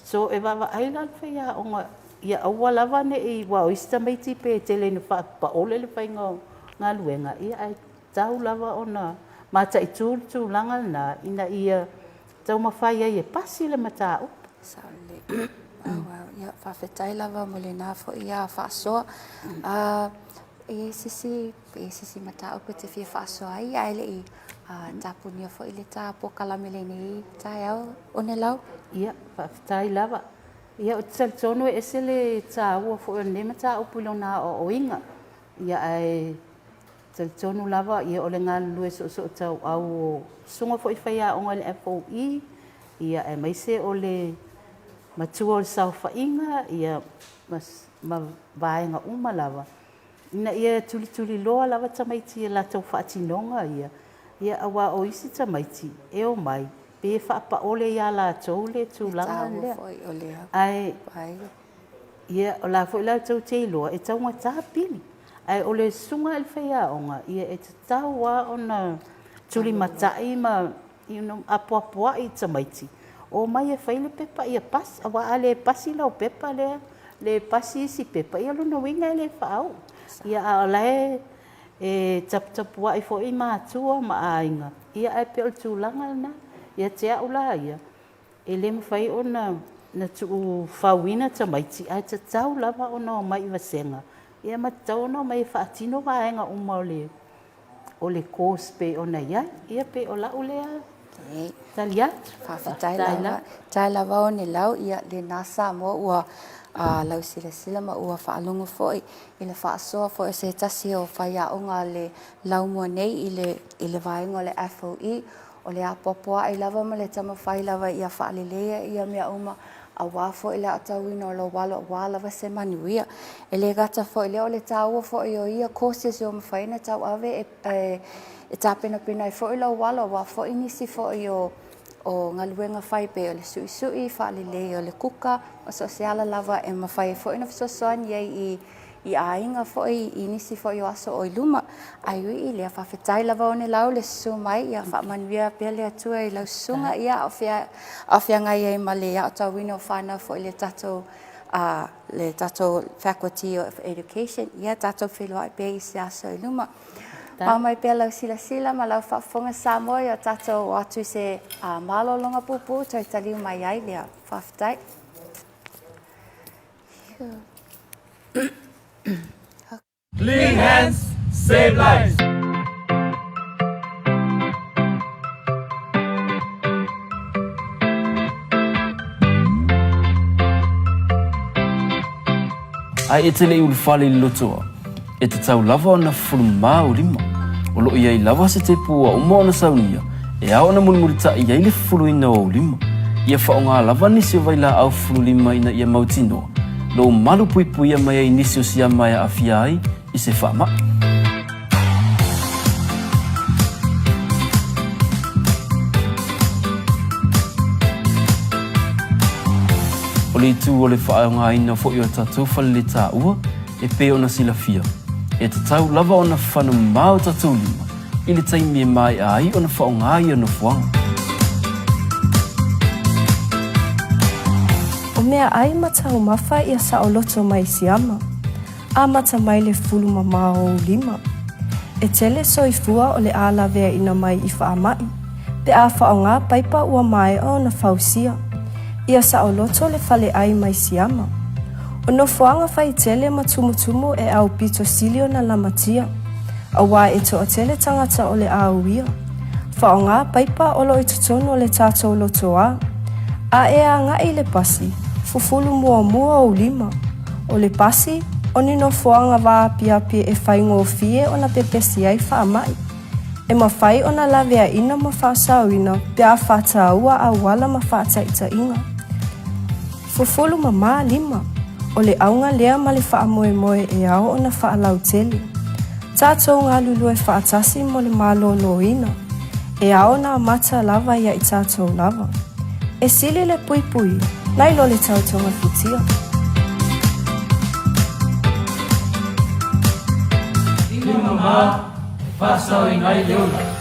So, e vaavaai la le faiaoga ia aua lava ne i, aua o isi tamaiti pe tele ina faapaole le faiga o galuega, ia ae tatau lava ona mataitu le tulaga lena ina ia taumafai ai e pasi le mataupu. Sao lelei. Wow, wow. Ia, faafetai lava mo lena foi faasoa. E i ai se isi, e i ai se isi mataupu e te fia faasoa ai, ae le i tapunia foi le ta polokalame i lenei taeao, Onelau? Ia, faafetai lava. Ia, ou te talitonu e ese le taua foi o lenei mataupu i lona aoaoina. Ia, ae talitonu lava, ia, o le galulue soosootauau o susuga foi i faiaoga i le FOE, ia, aemaise o le matua o le saofaiga, ia, ma vaega uma lava, ina ia tulituliloa lava tamaiti i a latou faatinoga ia, ia aua o isi tamaiti e omai, Pei e faapaole ia latou le tulaga lea. Ae, ia, o la foi la tou te iloa e taugata pili. Ae o le susuga i le faiaoga, ia e tatau lava ona tulimatai ma you know, apoapoai i tamaiti, omai e fai le pepa ia pasi, aua a le pasi lau pepa lea, le pasi isi pepa, ia o lona uiga e le faauu. Ia a o la e E taputapuai foi matua ma aiga, ia ae pei o le tulaga lena. Ia te au la ia, e le mafai ona tuufauina tamaiti, ae tatau lava ona omai i vasega, ia ma tatau ona omai e faatino vaega uma o le course pei ona i ai. Ia pei o lau lea tali atu. Faafetai lava. Faafetai lava o Nelau, ia lena Samoa ua lausilasila ma ua faalogo foi i le faasoa foi o se tasi o faiaoga a le laumua nei i le, i le vaega o le FOE, o le apoapoai lava ma le taumafai lava ia faaleleia ia mea uma aua foi le aotauina o lou alo aua lava se manuia. E le gata foi i lea, o le taua foi o ia courses ua mafai ona tauave e, e, e tapenapena ai foi lou alo aua foi nisi foi o o galuega fai pei o le suisui, faalelei o le kuka, ma so o se ala lava e mafai ai foi ona fesoasoani ai i i aiga foi i nisi foi o aso o i luma. Ae ui i lea, faafetai lava Onelau le susu mai, ia faamanuia pea le Atua i lau susuga, ia a o fea, a o feagai ai ma le aotauina o fanau foi i le tatou a le tatou Faculty of Education, ia tatou feiloai pea i se aso i luma. Mau mai pea lau silasila ma lau faafofoga Samoa i o tatou o atu i se malologa puupuu toe taliu mai ai lea. Faafetai. Clean hands, save lives. Ae e te le i ulufale i le lotoa, e tatau lava ona fufulu mā ou lima. O lo o i ai lava se tepu ua uma ona saunia e ao ona mulimulitaʻi ai le fufuluina o ou lima. Ia faaaoga lava nisi o vailaau fufulu lima ina ia mautinoa lou malu puipuia mai ai nisi o siama e aafia ai i se faamaʻi. O le itu o le faaaogaina foi o tatou faleletaua e pei ona silafia, e tatau lava ona fana mamao tatou lima i le taimi e maea ai ona faaaoga ia nofoaga. O meaʻai ma taumafa ia saoloto mai Siama. Amata mai le fulu mamao o ou lima. E tele soifua o le a laveaina mai i faamaʻi, pe a faaaoga paipa ua maea ona fausia. Ia saoloto le faleʻai mai Siama. O nofoaga fai tele ma tumutumu e aupito sili ona lamatia, auā e toatele tagata o le a uia. Faaaoga paipa o lo o i totonu o le tatou lotoā. A e agaʻi i le pasi, fufulu muamua ou lima. O le pasi, o ni nofoaga vaapiapi e faigofie ona pepesi ai faamaʻi. E mafai ona laveaina ma faasaoina pe a faataua auala ma faataitaiga. Fufulu mamā lima. O le auga lea ma le faamoemoe e ao ona faalautele. Tatou galulue faatasi mo le malōlōina. E ao ona amata lava ia i tatou lava. E sili le puipui, nai lo le tau togafitia. Lima mamā e faasaoina ai le ola.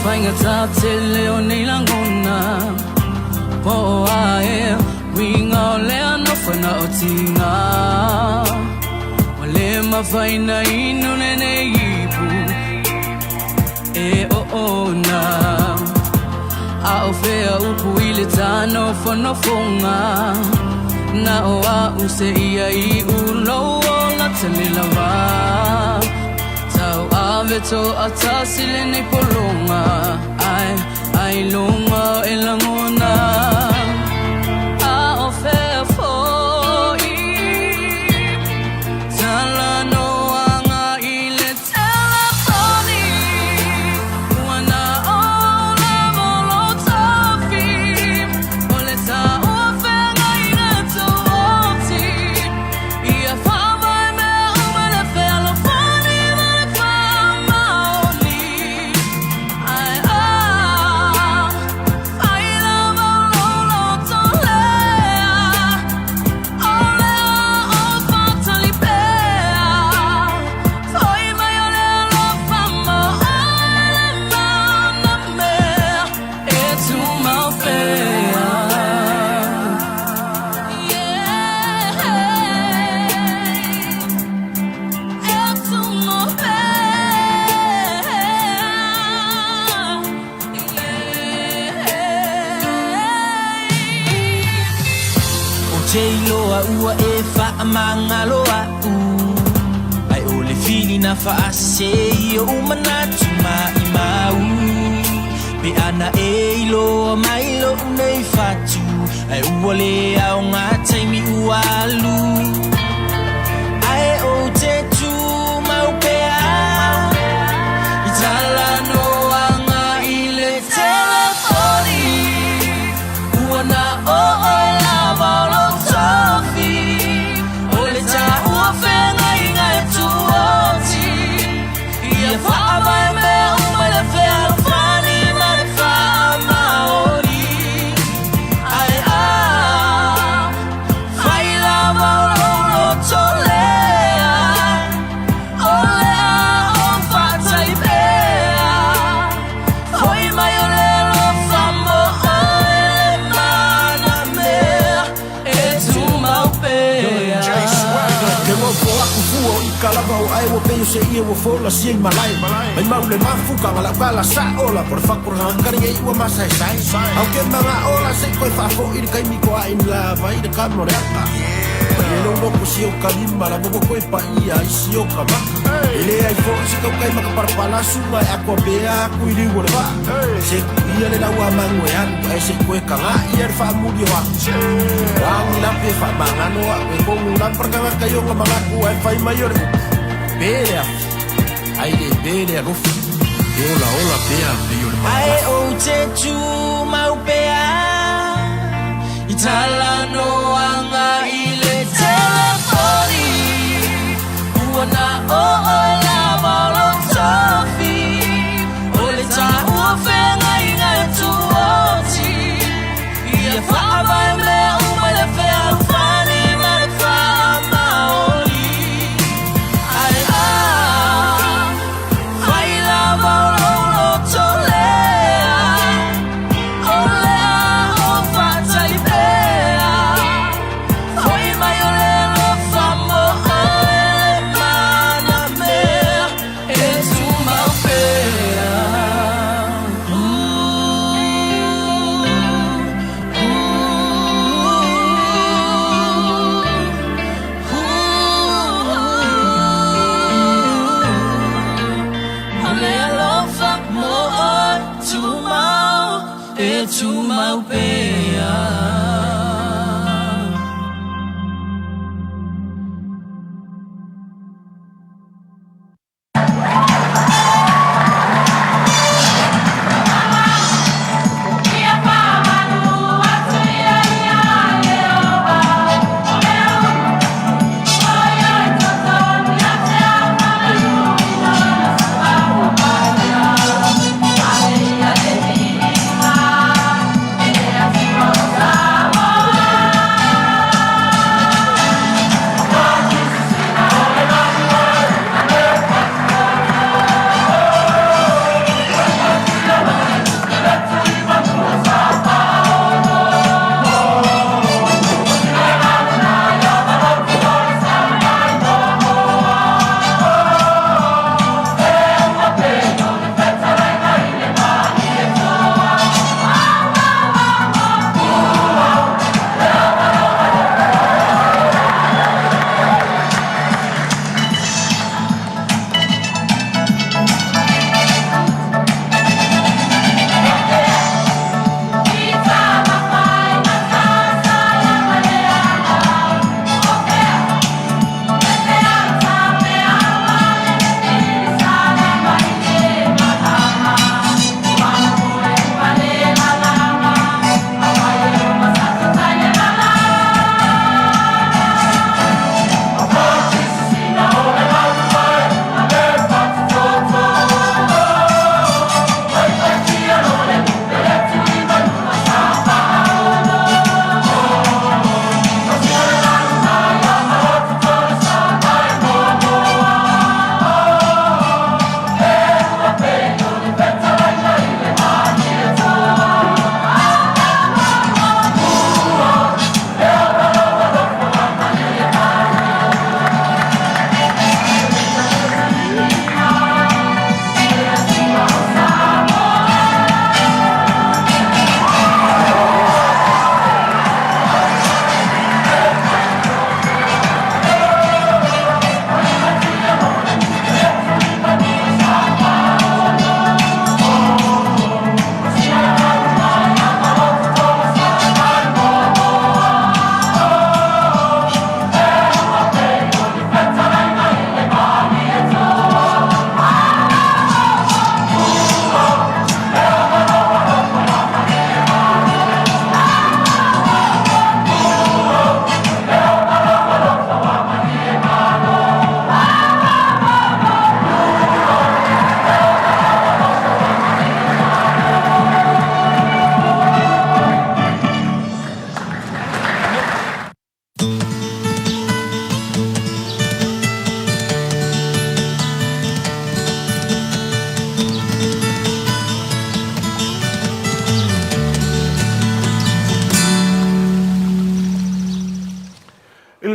faigata tele o nei lagona Po o a ea uiga o lea nofoina o tiga Ua le mafai ona inu lenei ipu e oona A o fea upu i le ta nofonofoga Na o a'u seia i'u lou ola tele lava Tauave to'atasi lenei pologa Ae ailoga e lagona A o fea fo'i Talanoaga i le telefoni Ua na o lava lou tofi O le taua feagaiga tuoti Ia faavae mea uma le fealofani ma le faamaoni Ae a fai lava lou loto lea O lea o faatali pea Foi mai o le alofa mo oe le mana mea E tumau pea Yeah E tumau pea Yeah Ou te iloa ua e faamagalo a'u Ae o le filina faasese i o'u manatu maimau Pe ana e iloa mai lo'u nei fatu Ae ua le aoga taimi ua alu Ae ou te tumau pea I talanoaga i le telefoni Ua na o oe lava o lou tofi O le taua feagaiga e tuoti Ia faavae mea uma i le fealofani ma le faamaoni Ae a fai lava o lou loto lea O lea o faatali pea Foi mai o le alofa mo oe le mana mea E tumau pea Ke ngofo aku fua o ika lava o ae ua pei o se ie ua folasia i malae Mai mau le mafukaga la'u kala sa'o la po le fakura e ua masaesae Au ke maga ola se'i koe faafo'i le kaimi ko a'i lava i le kama o le aka Mai e lou loko si o kalima lava ua koe pa'ia ai si o ka maka E lē ai fo'i se kaukai ma ka palapala suga e akoa pea aku i liu o le va'a Se kuia le lau amagu e alu ae se'i koe kaga'i le faamuli o aku Lagi lape faamagano a'u e kogu laparagagaka i oga magaku ae fai mai o le upu Pe le afi ai le pe le alofi E olaola pea pei o le Ae ou te tumau pea I talanoaga i le telefoni Ua na o oe lava o lou tofi O le taua feagaiga e tuoti Ia faavae mea uma i le fealofani ma le faamaoni Ae a fai lava o lou loto lea O lea o faatali pea Foi mai o le alofa mo oe le mana mea E tumau pea O le alofa mo oe tumau E tumau pea.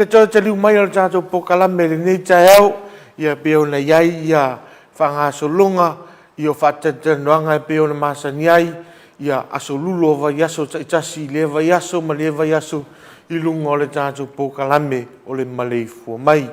le toe taliu mai o le tatou polokalame i lenei taeao, ia pei ona i ai ia faagasologa ia o faatalatalanoaga e pei ona masani ai ia aso lulu o vaiaso taitasi i lea vaiaso ma lea vaiaso i luga o le tatou polokalame o le maleifua mai.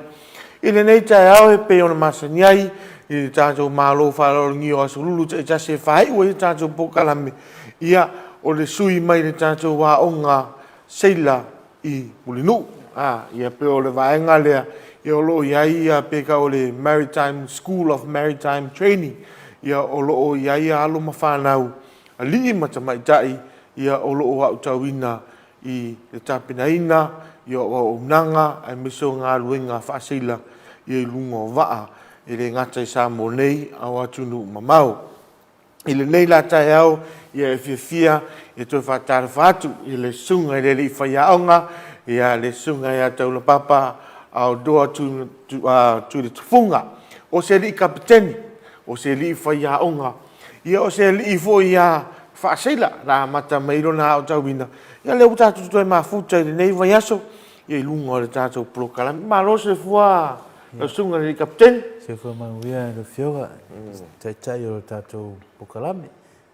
I lenei taeao e pei ona masani ai i le tatou Malo faaaloalogia o aso lulu taitasi e faaiu ai le tatou polokalame, ia o le sui mai le tatou aoga seila i Mulinuu. A, ia pei o le vaega lea, ia o lo o i ai ia pe tau o le Maritime School of Maritime Training, ia o lo o i ai alo ma fanau, alii ma tamaitai, ia o lo o aotauina i le tapenaina ia o auaunaga aemaise o galuega faaseila ia i luga o vaa, e le gata i Samoa nei a o atunuu mamao. I lenei la taeao, ia e fiafia e toe faatalofa atu i le susuga i le alii faiaoga, ia le susuga ia Taulapapa Aodoa Tuiletufuga, o se alii kapeteni, o se alii faiaoga, ia o se alii foi ia faaseila na amata mai lona aotauina. Ia lea ua tatou toe mafuta i lenei vaiaso ia i luga o le tatou polokalame. Malo le soifua lau susuga i le Kapeteni. Soifua manuia i lau Afioga, Taitai o le tatou polokalame.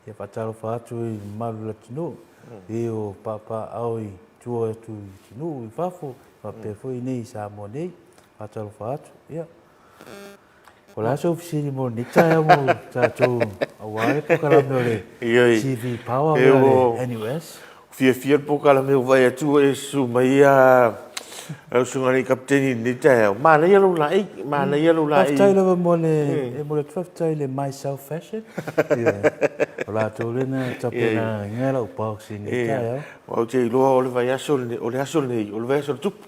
Ia faatalofa atu i le mamalu o le atunuu, i o papaaao i tua atu i atunuu i fafo, faapea foi i inei i Samoa nei. Faatalofa atu. Ia. O le a sou fesili mo lenei taeao mo tatou aua le polokalame o le CV Power mea o le NUS? Fiafia le polokalame ua vaai atu ua e susu mai lau susuga i le Kapeteni i lenei taeao. Manaia lou laei, manaia lou laei. Faafetai lava mo le, e momoli atu faafetai i le Myself Fashion. O latou lea na tapenaina lau box i lenei taeao. Ou te iloa o le vaiaso lenei, o le aso lenei, o le vaiaso o le tupu.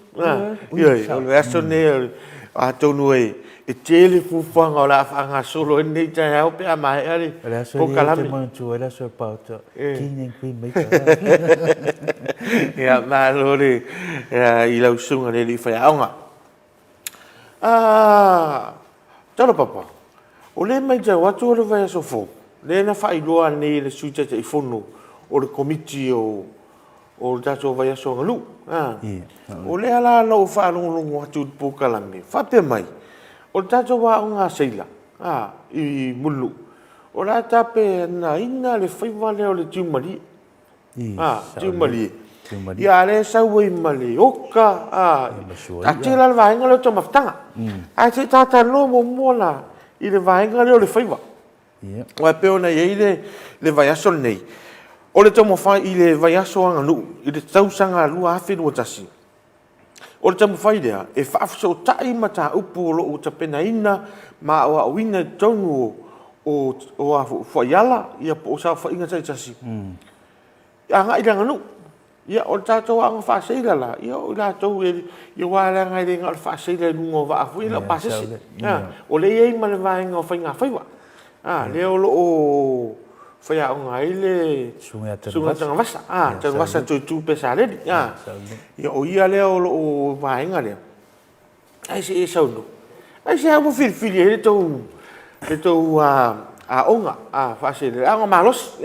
Ioe, o le vaiaso lenei, atonu e tele fuafuaga o le a faagasolo ai lenei taeao pe a maea le O le aso lenei ou te manatua ai le aso o le palota, King and Queen Maker. Ia, malo le i lau susuga i le alii faiaoga. Taulapapa, o lea e matau atu o le vaiaso fou, lea na faailoa nei e le Sui Taitaifono o le Komiti o o le tatou vaiaso aganuu. O lea la na ou faalogologo atu i le polokalame, faapea mai, o le tatou aoga a seila i Mulinuu, o le a tapenaina le faiva lea o le tiumalie. Tiumalie. Ia, a o lea e sau ai ma le oka, taatia la le vaega lea o taumafataga. Ae se i ta talanoa muamua la i le vaega lea o le faiva. Aua e pei ona i ai le vaiaso lenei, o le taumafai i le vaiaso aganuu i le tausaga 2021, o le taumafai lea e faafesootai mataupu o lo o tapenaina ma aoaoina i totonu o fuaiala po o saofaiga taitasi agai i le aganuu. Ia, o le tatou aoga faaseila la, ia o i latou e, ia aua leaga e le na o le faaseila i luga o vaa foi, e le o pasese. O lea e i ai ma le vaega o faigafaiva, lea o lo o faiaoga ai le Susuga ia Tanuvasa, Tanuvasa Toitu Pesaleli. Ia, o ia lea o lo o vaega lea. Ai se e saunoa. Ai se ua filifili ai le tou le tou aoga faaseela, le aoga malosi.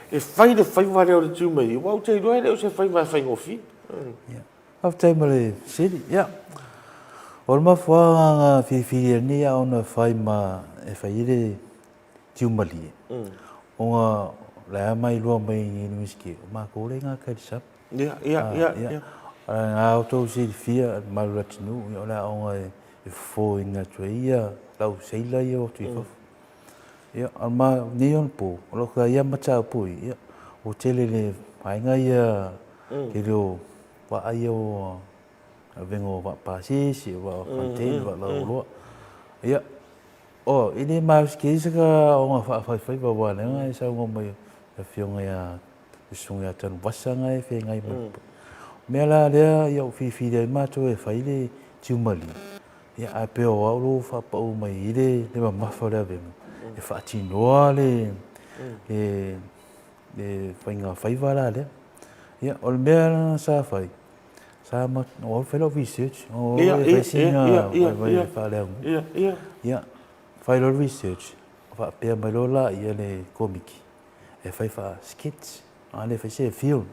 E fai le faiva lea o le tiu mai, aua ou te iloa e le o se faiva e faigofie. Faafetai mo le fesili. Ia, o le mafuaaga na filifili ai lenei aoga e fai ma e fai ai le tiumalie, ona o la e mailoa mai i le Iunivesite, o matou lea e gata i le sami. Ia, ia, ia, ia. Na outou silafia, le mamalu o le atunuu, o le aoga e fofoina atu ai ia lau seila ia o atu i fafo. Ia, a ma nei ona po, o lo o ia mataupu ia, ua tele le vaega ia, tele o vaa ia o avega o vaa pasese, o vaa container, vaa lauoloa. Ia, o, e le malosi tele se aoga faafaifaiva aua o lea e saunoa mai le Afioga ia le Susuga ia Tanuvasa na e feagai ma le mea la lea ia ua filifili ai matou e fai le tiumalie, ia ae pei o au lou faapau mai i le le mamafa o le avega e faatinoa le le le faiga faiva la lea. Ia o le mea la sa fai, sa ma o au fai lau research, o au e fai sina vaivai faaleaganuu. Ia fai loa le research, faapea mai loa laia le Komiti, e fai faa-skits, a le fai se film.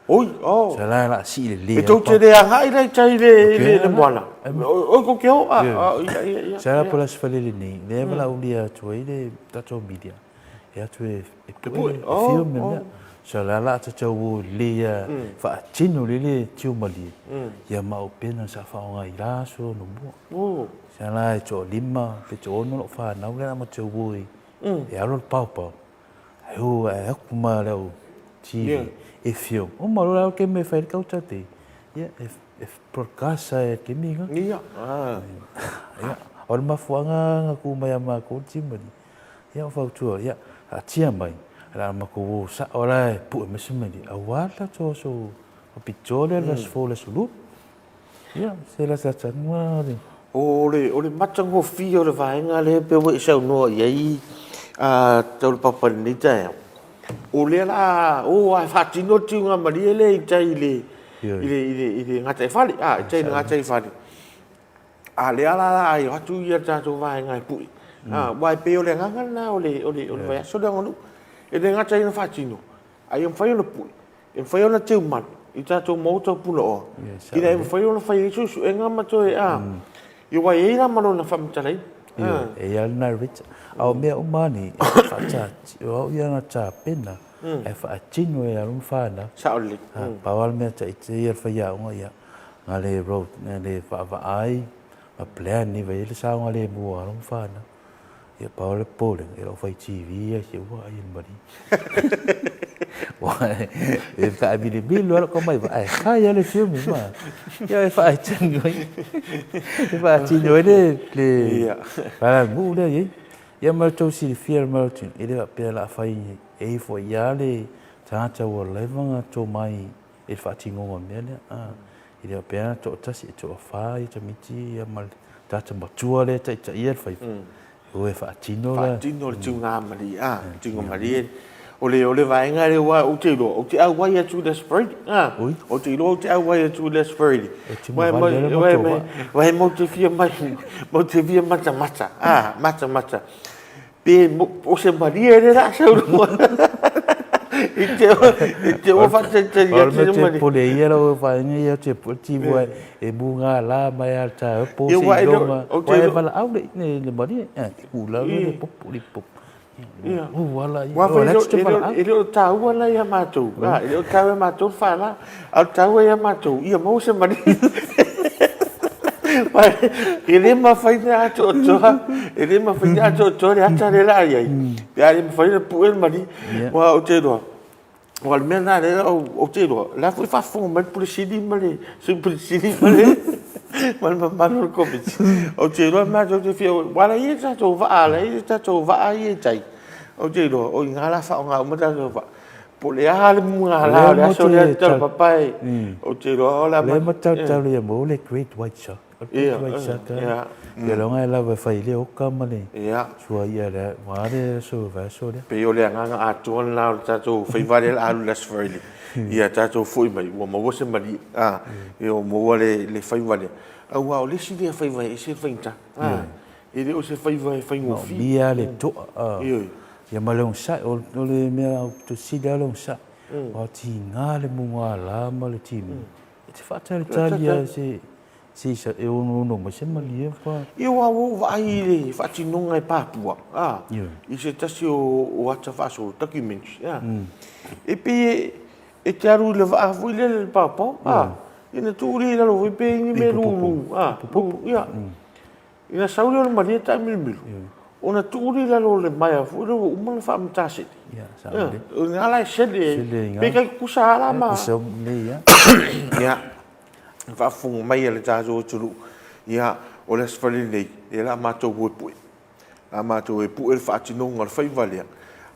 Oi, oh. Sa la la sii lelei. E tou te le agai la i tai le le le moana. Oi ko ke o a ia ia ia. Sa la pola se fale lenei, lea valaaulia atu ai le tatou media e atu e pue, e film le mea. Sa la la tatau o lelei ia faatino lelei le tiu malie ia ma upena sa faaaoga i la aso no mua. Sa la e toalima pe toaono lou fanau lea ma tau o e alo le paopao. Ai o ae aku ma le au TV e film. O ma loa ke me fai le kauta te. Ia e e broadcast ai ke mi nga. Ia. Ah. Ia. O le mafuaaga na ku mai a makou timani. Ia o fautua, ia, taatia mai, o le a makou o sao la e pue mai se malie, aua le tatou aso faapitoa lea le aso fou le aso lua. Ia, se latalataga le. O le, o le matagofie o le vaega lea pei ua e saunoa i ai a Taulapapa i lenei taeao, o lea la a o lava e faatino le tiuga malie lea i tai i le, i le, i le, i le gataifale, a, i tai i le gataifale. A lea la la a o atu ia tatou vaega e pue, a, aua e pei o le agaga lena o le, o le, o le vaiaso lea o aganuu. E le gata ina faatino, a ia mafai ona pue, E mafai ona teumalu i tatou maota o Punaoa, ina ia mafai ona fai ai suesuega ma toe, a, aua e i ai la ma lona faamatalaina. Ioe, e i ai lena Richard. A o mea uma lava nei, e faataatia, o au ia na tapena, ae faatino e alo ma fanau. Sao lelei. Pau lava le mea ita ia le faiaoga, ia, na le road, na le vaavaai ma plan ni vai ai le saogalemu o alo ma fanau. Ia pau le popolega, e lou fai TV ai se ua ai le malie. E faamilimilo lava lou maiva, ae fai lava le filmi ma. Ia e faatino ai, e faatino ai le valanuu lea e i ai. Ia ma le tou silafia le matou, e le faapea o le a fai e ifo ai lava le tagata ua leva ona tomai i le faatinoga o le mea lea. E le faapea na toatasi, e toafa ia tamaiti ia ma le tagata matua lea e taitaia le faiva. E o e faatino la. Faatino le tiugamalie, a, tiugamalie. O le, o le vaega lea aua ou te iloa, ou te auai atu i le Aso Faraile, a. Ou te iloa ou te auai atu i le Aso Faraile. E tino vale le matou vaa. Aua e matou te fia mai, matou te fia matamata, a, matamata. Pe o se malie lea o le a sau i luga. I te i te ua faatalitali atu le malie. Pole ia lau vaega ia te pule ti ua e munga la mai a ta po se iloga. Ua e valaau le le malie. U la le popo le popo. Ia. Ua la ia. Ua E le o taua la ia matou. E le o taua ia matou le faala. A o le taua ia matou, ia maua se malie. E le mafai ona atoatoa, e le mafai ona atoatoa le ata lea o le a i ai, pe a le mafai ona pue le malie. Aua ou te iloa, aua o le mea lena lea ou te iloa, o la foi e faafofoga mai le Pule Sili ma le Sui Pule Sili ma le ma le mamalu o le Komiti. Ou te iloa matou te fia, aua o la e i ai le tatou vaa, o la e i ai le tatou vaa ia i tai. Ou te iloa, o i ina o le a faaaoga uma tatou vaa. Po o le a le mugala o le aso lea i Taulapapa e, ou te iloa o le a... Lea ma tautalo ia maua le Great White Shark. O le Great White Shark lava, ia loga e lava e fai ai le oka ma le sua i'a le aua le aso vaiaso lea. Pei o le agaga atoa lena o le tatou faiva lea o le a alu i le Aso Faraile, ia tatou foi mai ua maua se malie, a, ia ua maua le faiva lea. Aua o le isi lea faiva e ese le faigata, a. E le o se faiva e faigofie. Manaomia le to'a. Ioe. Ia ma le onosai, o le mea aupito sili lava le onosai. Aua tiga le mugala ma le timu, e te faatalitali lava se se e onoono mai se malie pa. Ia aua ua ou vaai i le faatinoga e Papua, a, i se tasi o ata faasolo, documentary, a, e pei e te alu i le vaa foi lele i le paopao, a, ina tuu lea i lalo foi pe i ni mea lulu, a, ia. Ina sau lea o le malie taamilomilo, ona tuu lea i lalo o le maea foi lea ua uma ona faamatasele. O i ina la e sele ai. Pe tai tutusa lava la ma... Ia, faafofoga mai a le tatou atunuu, ia, o le Aso Faraile nei, lea o le a matou o e pue. O le a matou o e pue le faatinoga o le faiva lea.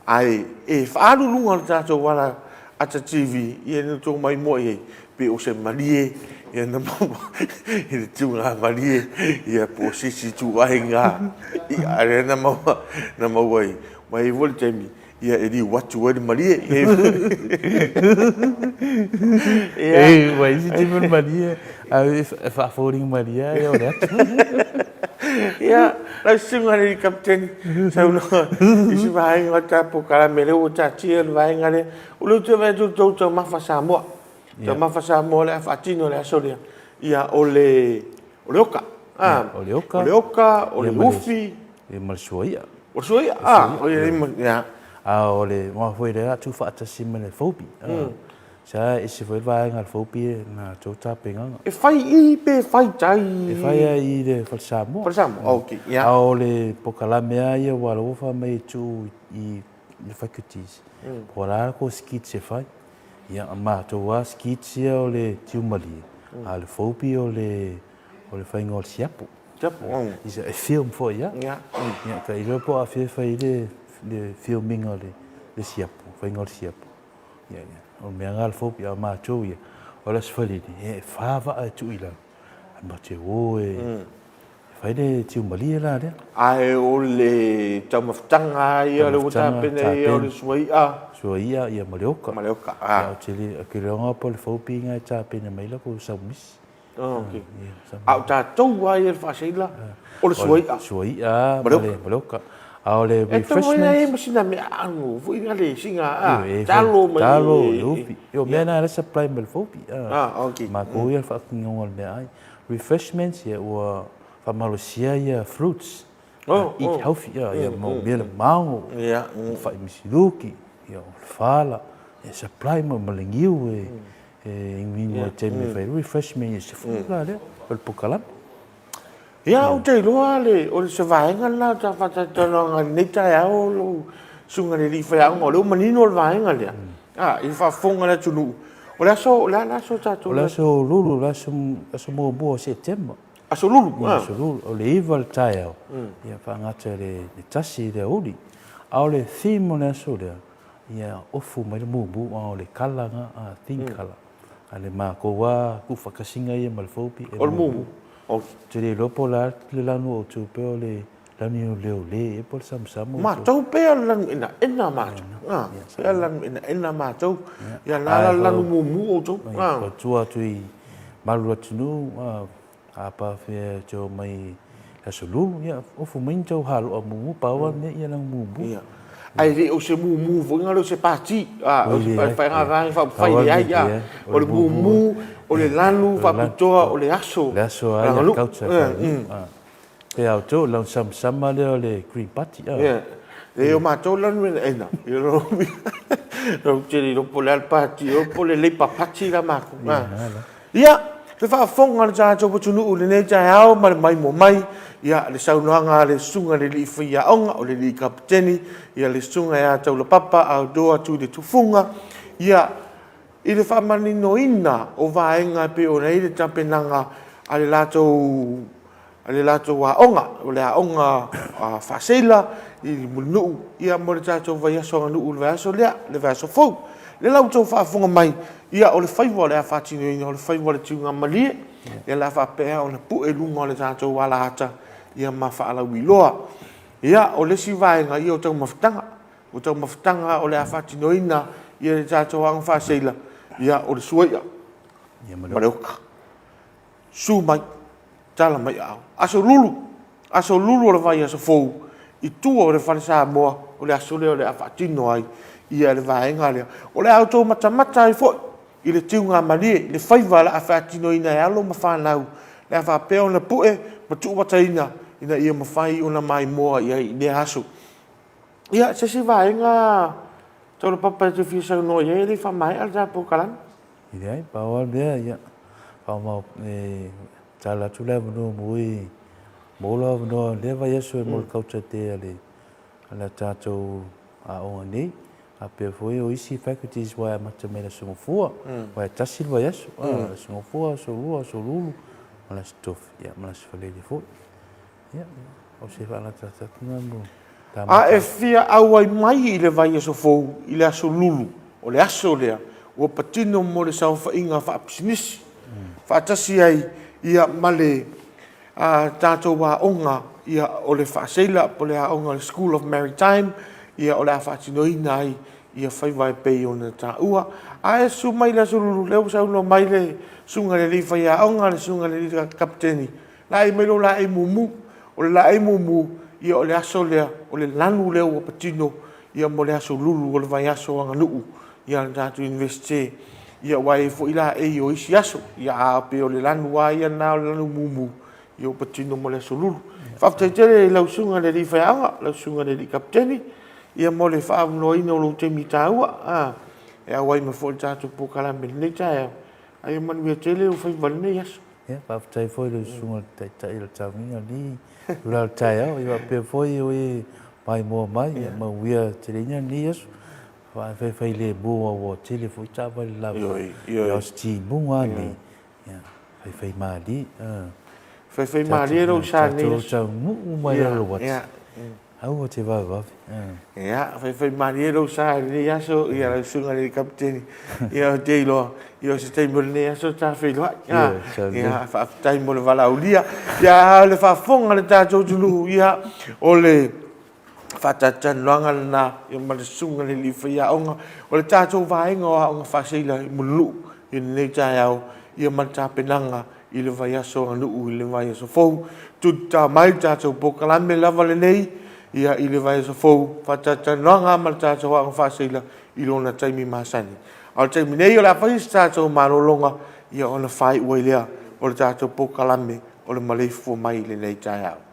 Ae e faaalu i luga o le tatou ala ata TV ia na outou maimoa i ai, pe o se malie ia na maua i le tugā malie ia po o se isi ituaiga i'a lea na maua na maua ai. Ua i ai foi le taimi ia e liu atu ai le malie. Ia, ua i ai se taimi o le malie ae e faafoliga malie lava ia o le ata. Ia, lau susuga i le Kapeteni, saunoa i se vaega o le ta polokalame, lea ua taatia le vaega lea. O lea ou te vaai atu i le tou taumafa Samoa. Taumafa Samoa o le a faatino le aso lea, ia o le o le oka. Ah, o le oka. O le oka, o le ufi. Ia ma le suaia. O le suaia, ah, o le ia. A o le mua foi lea tu faatasi ma le Fobi. Sa ese foi le vaega a le Fobi e na tou tapenaga. E fai i pe fai tai? E fai a i le Fale Samoa. Fale Samoa, ok, ia. A o le polokalame lava ia ua lava fai mai e tuu i le faculties. Po o le a ko skits e fai. Ia, a matou lava skits ia o le tiumalie, a o le Fobi o le o le faiga o le siapo. Siapo, mm. Isa, e film foi ia. Ia. Ia, ka iloa po o afea e fai ai le, le filming o le, le siapo, faiga o le siapo. Ia, ia. O le mea lena a le Fobi, a o matou ia, o le Aso Faraile, ia e fa vaa e tuu i lalo, ae matou te o e, e fai le tiumalie la lea. Ae o le taumafataga lava ia lea ua tapena ia o le suai'a. Suai'a ia ma le oka. Ma le oka, a. Ia, ou te le, ou te iloa po o le Fobi lena e tapena mai latou saumisi. Ok. A o tatou lava ia i le faaseila, o le suai'a. Suai'a ma le oka. A o le refreshment. E tatau ai ma sina mea aano foi na le sina talo ma talo, le ufi. O mea na la supply mai le Fobi. Ah, ok. Matou ia le faatinoga o le meaai. Refreshments ia ua faamalosia ia fruits. Eat healthy ia mau mea le mago, fai misiluki, ia o le fala, e supply mai ma le niu e e inuinu ai taimi e fai ai refreshment ia 10 la lea o le polokalame. Ia, ou te iloa le, o se vaega lena o ta faatalatalanoaga i lenei taeao lou susuga i le alii faiaoga, o lea ua manino le vaega lea, a, i le faafofoga a le atunuu. O le aso, o le a le aso tatou? O le aso Lulu, le aso, aso muamua o Setema. Aso Lulu, a. Aso Lulu, o le 9 le taeao, ia faagata i le 1 i le aoauli. A o le theme o le aso lea, Ia ofu mai le mumu a o le kala na a thin kala. A le makou a tuufaatasiga ia ma le fobi e mumu. O le mumu. Ou te le iloa po o le a le lanu o outou pea o le lanu leole ea po o le samasama. Matou pea o le lanu enaena matou. Pea le lanu enaena matou. Ia na la le lanu mumu outou. Fautua atu i malu atunuu A pa fea te o mai le aso lulu, ia, ofu mai ni tau haloa mumu, pau a mea ia lanu mumu. Ia. Ae le o se mumu foi na le o se pati, a, o se faiga vaega faaupufai leai, a. O le mumu, o le lanu faapitoa, o le aso. Le aso a ia culture fai. Pe a outou, lanu samasama lea o le Green Party, a. Ia. Leai o matou lanu enaena. Ia ou te le iloa po o le a le pati, po o le Labour Party la matou. Ia, le faafofoga a le tatou atunuu i lenei taeao ma le maimoa mai, ia, le saunoaga a le Susuga i le Alii Faiaoga, o le Alii Kapeteni, ia, le Susuga ia Taulapapa Aodoa Tuiletufuga, ia, i le faamaninoina o vaega e pei ona i ai le tapenaga a le latou a le latou aoga, o le aoga faaseila i Mulinuu, ia mo le tatou vaiaso aganuu i le vaiaso lea, le vaiaso fou. Lea la ua outou faafofoga mai, ia o le faiva o le a faatinoina, o le faiva o le tiugamalie, ia o le a faapea ona pue i luga o le tatou alaata, ia ma faalauiloa. Ia, o le isi vaega, ia o taumafataga. O taumafataga o le a faatinoina ia le tatou aoga faaseila, ia o le suai'a ma le oka. Susu mai, tala mai aao. Aso Lulu, aso Lulu o le vaiaso fou, i tua o le Fale Samoa, o le aso lea o le a faatino ai ia le vaega lea. O le a outou matamata ai foi i le tiugamalie, le faiva o le a faatinoina e alo ma fanau, le a faapea ona pue ma tuumataina ina ia mafai ona maimoa i ai i lea aso. Ia, se isi vaega Taulapapa e te fia saunoa i ai e le i faamaea le ta polokalame? E leai, pau lava le mea, ia, faamao, e tala atu le avanoa mo e, mo le avanoa lea vaiaso e mo le Culture Day a le, a le tatou aoga nei. Faapea foi o isi faculties ua e amata mai le Aso Gafua, ua e tasi le vaiaso, Aso Gafua, Aso Lua, Aso Lulu, ma le Aso Tofi, ia, ma le Aso Faraile foi. Ia, o se faalatalata atu lena mo ta A e fia auai mai i le vaiaso fou i le aso Lulu, o le aso lea ua patino mo le saofaiga faapisinisi, faatasi ai ia ma le tatou aoga ia o le faaseila po o le aoga o le School of Maritime, ia o le a faatinoina ai ia faiva e pei ona taua. A e susu mai i le aso Lulu, lea ua saunoa mai le susuga i le alii faiaoga, le susuga i le alii kapeteni, Laei mai lou laei mumu. O le laei mumu, ia o le aso lea, o le lanu lea ua patino ia mo le aso lulu o le vaiaso aganuu ia le tatou Iunivesite. Ia aua e i ai foi laei o isi aso, ia a pei o le lanu lava ia lena o le lanu mumu, ia ua patino ma le aso Lulu. Faafetai tele i lau susuga i le alii faiaoga, lau susuga i le alii Kapeteni, ia mo le faaavanoaina o lou taimi taua, a, e auai mai foi i le tatou polokalame i lenei taeao. A ia manuia tele ou faiva i lenei aso. Ia, faafetai foi i lau susuga i le Taitai o le Tauniga i lenei itula o le taeao, ia faapea foi o e maimoa mai, ia manuia teleina lenei aso. Faifailemu aua ua tele foi taavale lava. Ioe, o se timuga lava nei, ia, faifaimalie. Faifaimalie lou sa nei aso. Tatou taunuu mai lalo atu, aua te vavevave. Ia, faifaimalie lou sa i lenei aso, ia lau susuga i le Kapeteni. Ia, ou te iloa, ia o se taimi o lenei aso ta feiloai. Ia, faafetai mo le valaaulia. Ia, a o le faafofoga a le tatou atunuu, ia, o le faatalatalanoaga lena ma le susuga i le alii faiaoga o le tatou vaega o aoga faaseila i Mulinuu i lenei taeao ia ma le tapenaga i le vaiaso aganuu i le vaiaso fou. Tutā mai le tatou polokalame lava lenei ia i le vaiaso fou faatalatalanoaga ma le tatou aoga faaseila i lona taimi masani. A o le taimi nei o le a fai se tatou malologa ia ona faaiu ai lea o le tatou polokalame o le maleifua mai i lenei taeao.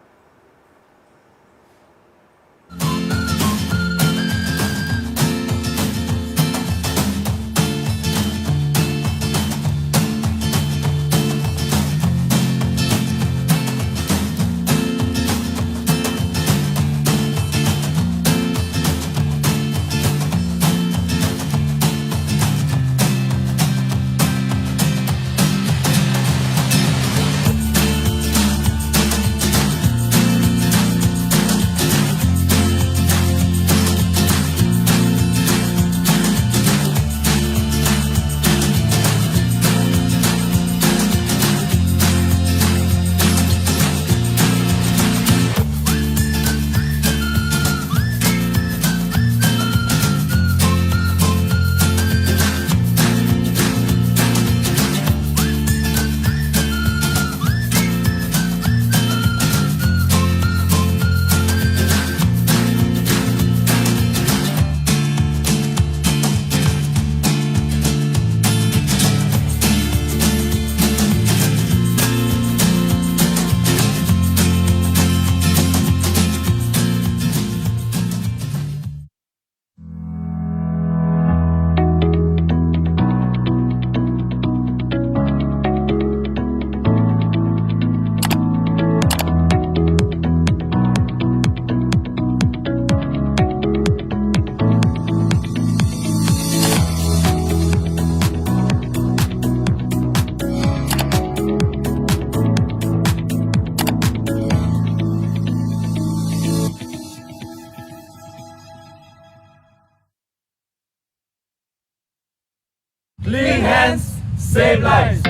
Clean hands, save lives.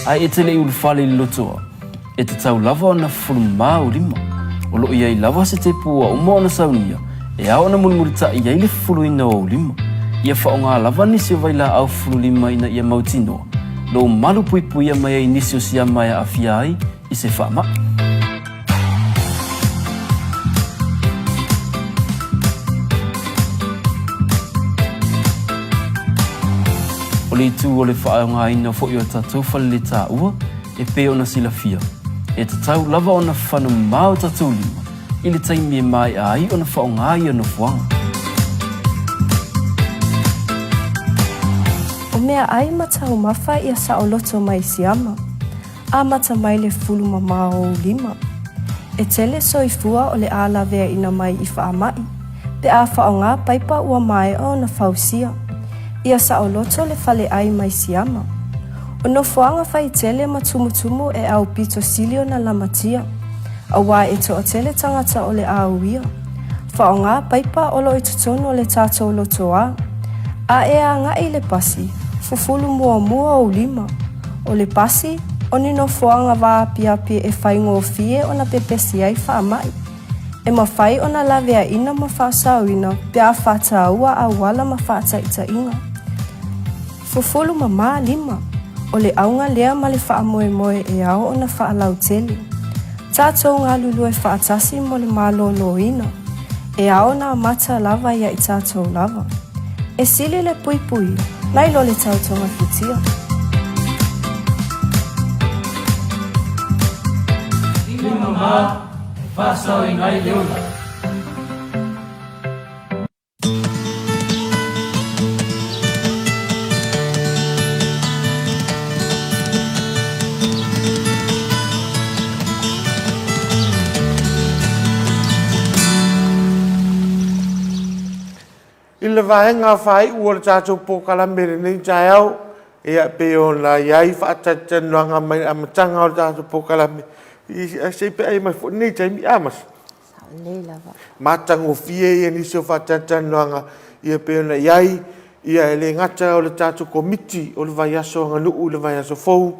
Ae e te le i ulufale i le lotoa, e tatau lava ona fufulu mamā ou lima. O lo o i ai lava se tepu ua uma ona saunia e ao ona mulimulitaʻi ai le fufuluina o ou lima. Ia faaaoga lava nisi o vailaau fufulu lima ina ia mautinoa lou malu puipuia mai ai nisi o siama e aafia ai i se faamaʻi. O le itu o le faaaogaina foi o tatou faleletaua e pei ona silafia, e tatau lava ona fano mamao o tatou lima i le taimi e maea ai ona faaaoga ia nofoaga. O meaʻai ma taumafa ia saoloto mai siama. Amata mai le fulu mamao o ou lima. E tele soifua o le a laveaina mai i faamaʻi, pe a faaaoga paipa ua maea ona fausia. Ia saoloto le faleʻai mai siama. O nofoaga faitele ma tumutumu e aupito sili ona lamatia, auā e toatele tagata o le a uia. Faaaoga paipa o lo o i totonu o le tatou lotoa. A e agai i le pasi, fufulu muamua ou lima. O le pasi, o ni nofoaga vaapiapi e faigofie ona pepesi ai faamaʻi. E mafai ona laveaina ma faasaoina pe a faataua auala ma faataitaiga. Fufulu mamā lima, o le auga lea ma le faamoemoe e ao ona faalautele. Tatou galulue faatasi mo le maloloina, e ao ona amata lava ia i tatou lava. E sili le puipuia nai lo le tau togafitia. Lima ma e faasaoina ai le ola. I le vaega faaiu o le tatou polokalame i lenei taeao, ia e pei ona i ai faatalitalinuaga mai le amataga o le tatou polokalame, se i paia mai foi lenei taimi, a Masa? Lelei lava. Matagofie ia nisi o faatalatalanoaga ia pei ona i ai ia e le gata o le tatou Komiti o le Vaiaso Aganuu i le vaiaso fou,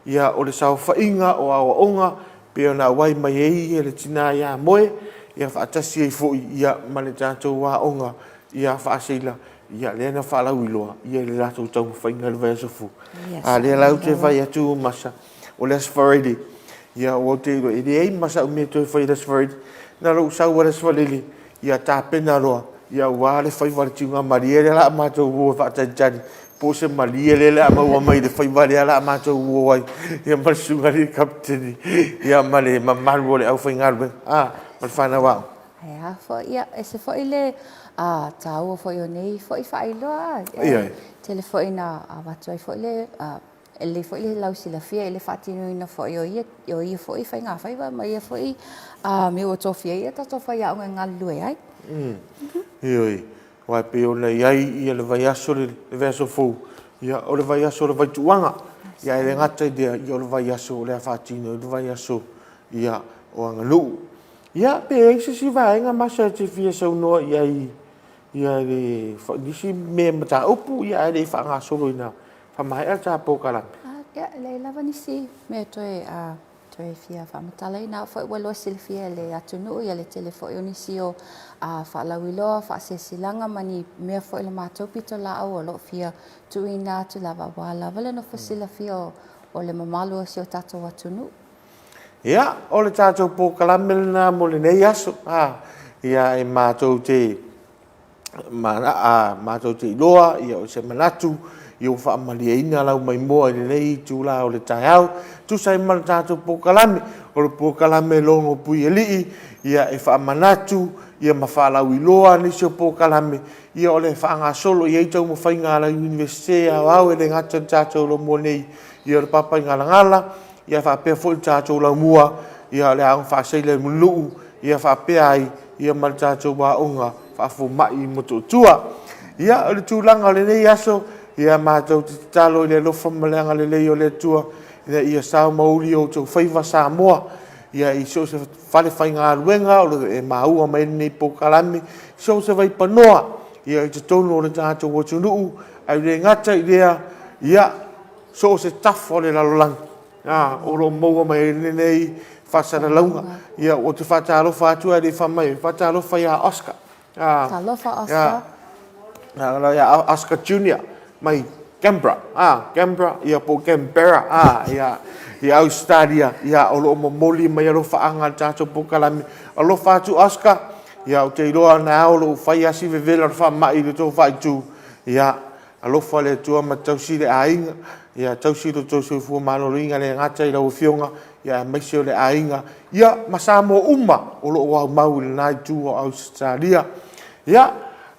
ia o le saofaiga o aoaoga pei ona auai mai ai ia le tina ia Moe, ia faatasi ai foi ia ma le tatou aoga ia Faaseila, ia lea na faalauiloa ia i le latou taumafaiga i le vaiaso fou. A lea la ou te fai atu Masa, o le Aso Faraile, ia ou te iloa, e leai ma sau mea e toe fai i le Aso Faraile. Na lou sau lava i le Aso Faraile, ia tapena loa, ia aua le faiva o le tiugamalie lea o le a matou o e faatalitali, po o se malie lea o le a maua mai i le faiva lea o le a matou o ai, ia ma le susuga i le Kapeteni, ia ma le mamalu o le aufaigaluega, a, ma le fanau aoga. Ae a foi, ia, ese foi le taua foi o nei foi faailoa, e tele foi ina avatu ai foi le E lelei foi le lausilafia i le faatinoina foi o ia, o ia foi faigafaiva ma ia foi mea ua tofia ai a tatou faiaoga e galulue ai. Ioe, aua e pei ona i ai ia le vaiaso le vaiaso fou, ia o le vaiaso o le vaituuaga. Ia ae le gata i lea, ia o le vaiaso o le a faatino ai le vaiaso ia o aganuu. Ia pe i ai se isi vaega Masa e te fia saunoa i ai ia le nisi mea mataupu ia ae le i faagasolo ina Faamaea ta polokalame. Ia, e leai lava nisi mea toe, uh, toe fia faamatalaina. Au foi ua iloa silafia e le atunuu ia le tele foi o nisi o uh, faalauiloa, faasilasilaga ma ni mea foi le matou pitolaau o lo o fia tuuina atu lava aua lava le nofo silafia o, o le mamalu o si o tatou atunuu. Ia, o le tatou polokalame lena mo lenei aso. Ah, ia, e matou te matou te iloa, ia, o se manatu, ia ua faamalieina lau maimoa i lenei itula o le taeao. Tusa ai ma le tatou polokalame, o le polokalame Logo Puialii, ia, e faamanatu, ia, ma faalauiloa nisi o polokalame, ia, o le faagasolo i ai taumafaiga a le Iunivesite Aoao e le gata i le tatou Laumua nei, ia, o le Papaigalagala, ia faapea foi le tatou laumua, ia o le Aoga Faaseila i Mulinuu, ia faapea ai ia ma le tatou aoga faafomai i Motootua. Ia o le tulaga o lenei aso, ia matou te tatalo i le alofa ma le agalelei o le Atua, ina ia sao ma uli outou faiva Samoa, ia i so o se fale faigaluega o lo o e maua mai ai lenei polokalame, so o se vaipanoa, ia i totonu o le tatou atunuu, ae le gata i lea, ia so o se tafa o le lalolagi a o lo o maua mai ai lenei faasalalauga. Ia, ou te faatalofa atu ae le i fai mai, faatalofa ia Oscar. A, Talofa Oscar. Ia, ia Oscar Junior mai Canberra, a, Canberra, ia po o Canberra, a, ia, i Australia, ia, o lo o momoli mai alofaaga i le tatou polokalame. Alofa atu Oscar, ia, ou te iloa na ao lou fai lava si vevela o le faamai i le tou faaitu, ia, Alofa le Atua ma tausi le aiga, ia tausi lo outou soifua maloloina le gata i lau Afioga, ia aemaise o le aiga, ia ma Samoa uma o lo o aumau i lena itu o Ausetalia. Ia,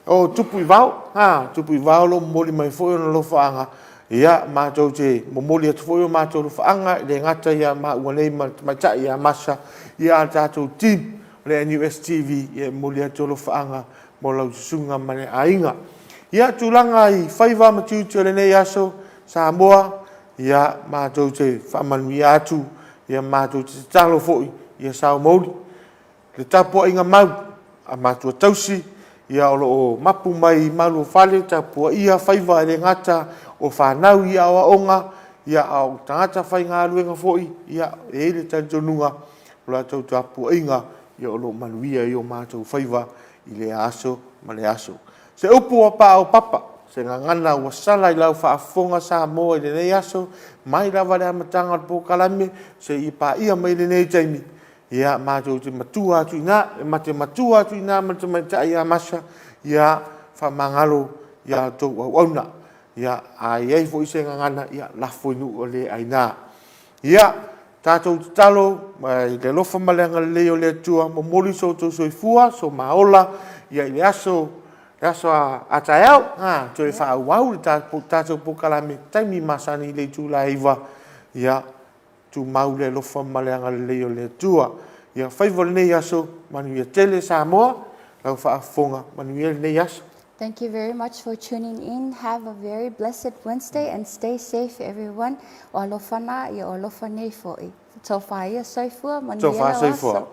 o Tupu i Vao, ha, Tupu i Vao o lo o momoli mai foi ona alofaaga, ia, matou te momoli atu foi o matou alofaaga, e le gata ia maua nei ma le tamaitai ia Masa, ia a le tatou team o le NUS TV, ia e momoli atu alofaaga mo lau susuga ma le aiga. Ia, tulaga i faiva ma tiute o lenei aso, Samoa, ia, matou te faamanuia atu, ia, matou te tatalo foi, ia sao mauli le tapuaiga mau a matua tausi, ia, o lo o mapu mai i malu o fale, tapuaia faiva e le gata o fanau i aoaoga, ia, a o tagata faigaluega foi, ia, e i ai le talitonuga o latou tapuaiga, ia, o lo o manuia i o matou faiva i lea aso ma lea aso. Se upu ua paopapa, se gagana ua sala i lau faafofoga Samoa i lenei aso, mai lava le amataga o le polokalame seia paia mai lenei taimi. Ia, matou te matua atu i ina, e ma te matua atu i ina ma le tamaitai ia Masha, ia, faamagalo i a outou auauna. Ia, a i ai foi se gagana, ia, lafo i nuu o le aina. Ia, tatou tatalo i le alofa ma le agalelei o le Atua, momoli so outou soifua, so ma ola, ia, i le aso, le aso a, a taeao, a, toe faaauau le tatou polokalame, taimi masani i le itula e 9, ia, Tumau le alofa ma le agalelei o le Atua. Ia faiva lenei aso, manuia tele Samoa, lau faafofoga, manuia lenei aso. Thank you very much for tuning in. Have a very blessed Wednesday and stay safe everyone. O alofa na, ia o alofa nei foi. Tofa ia soifua, manuia lau aso.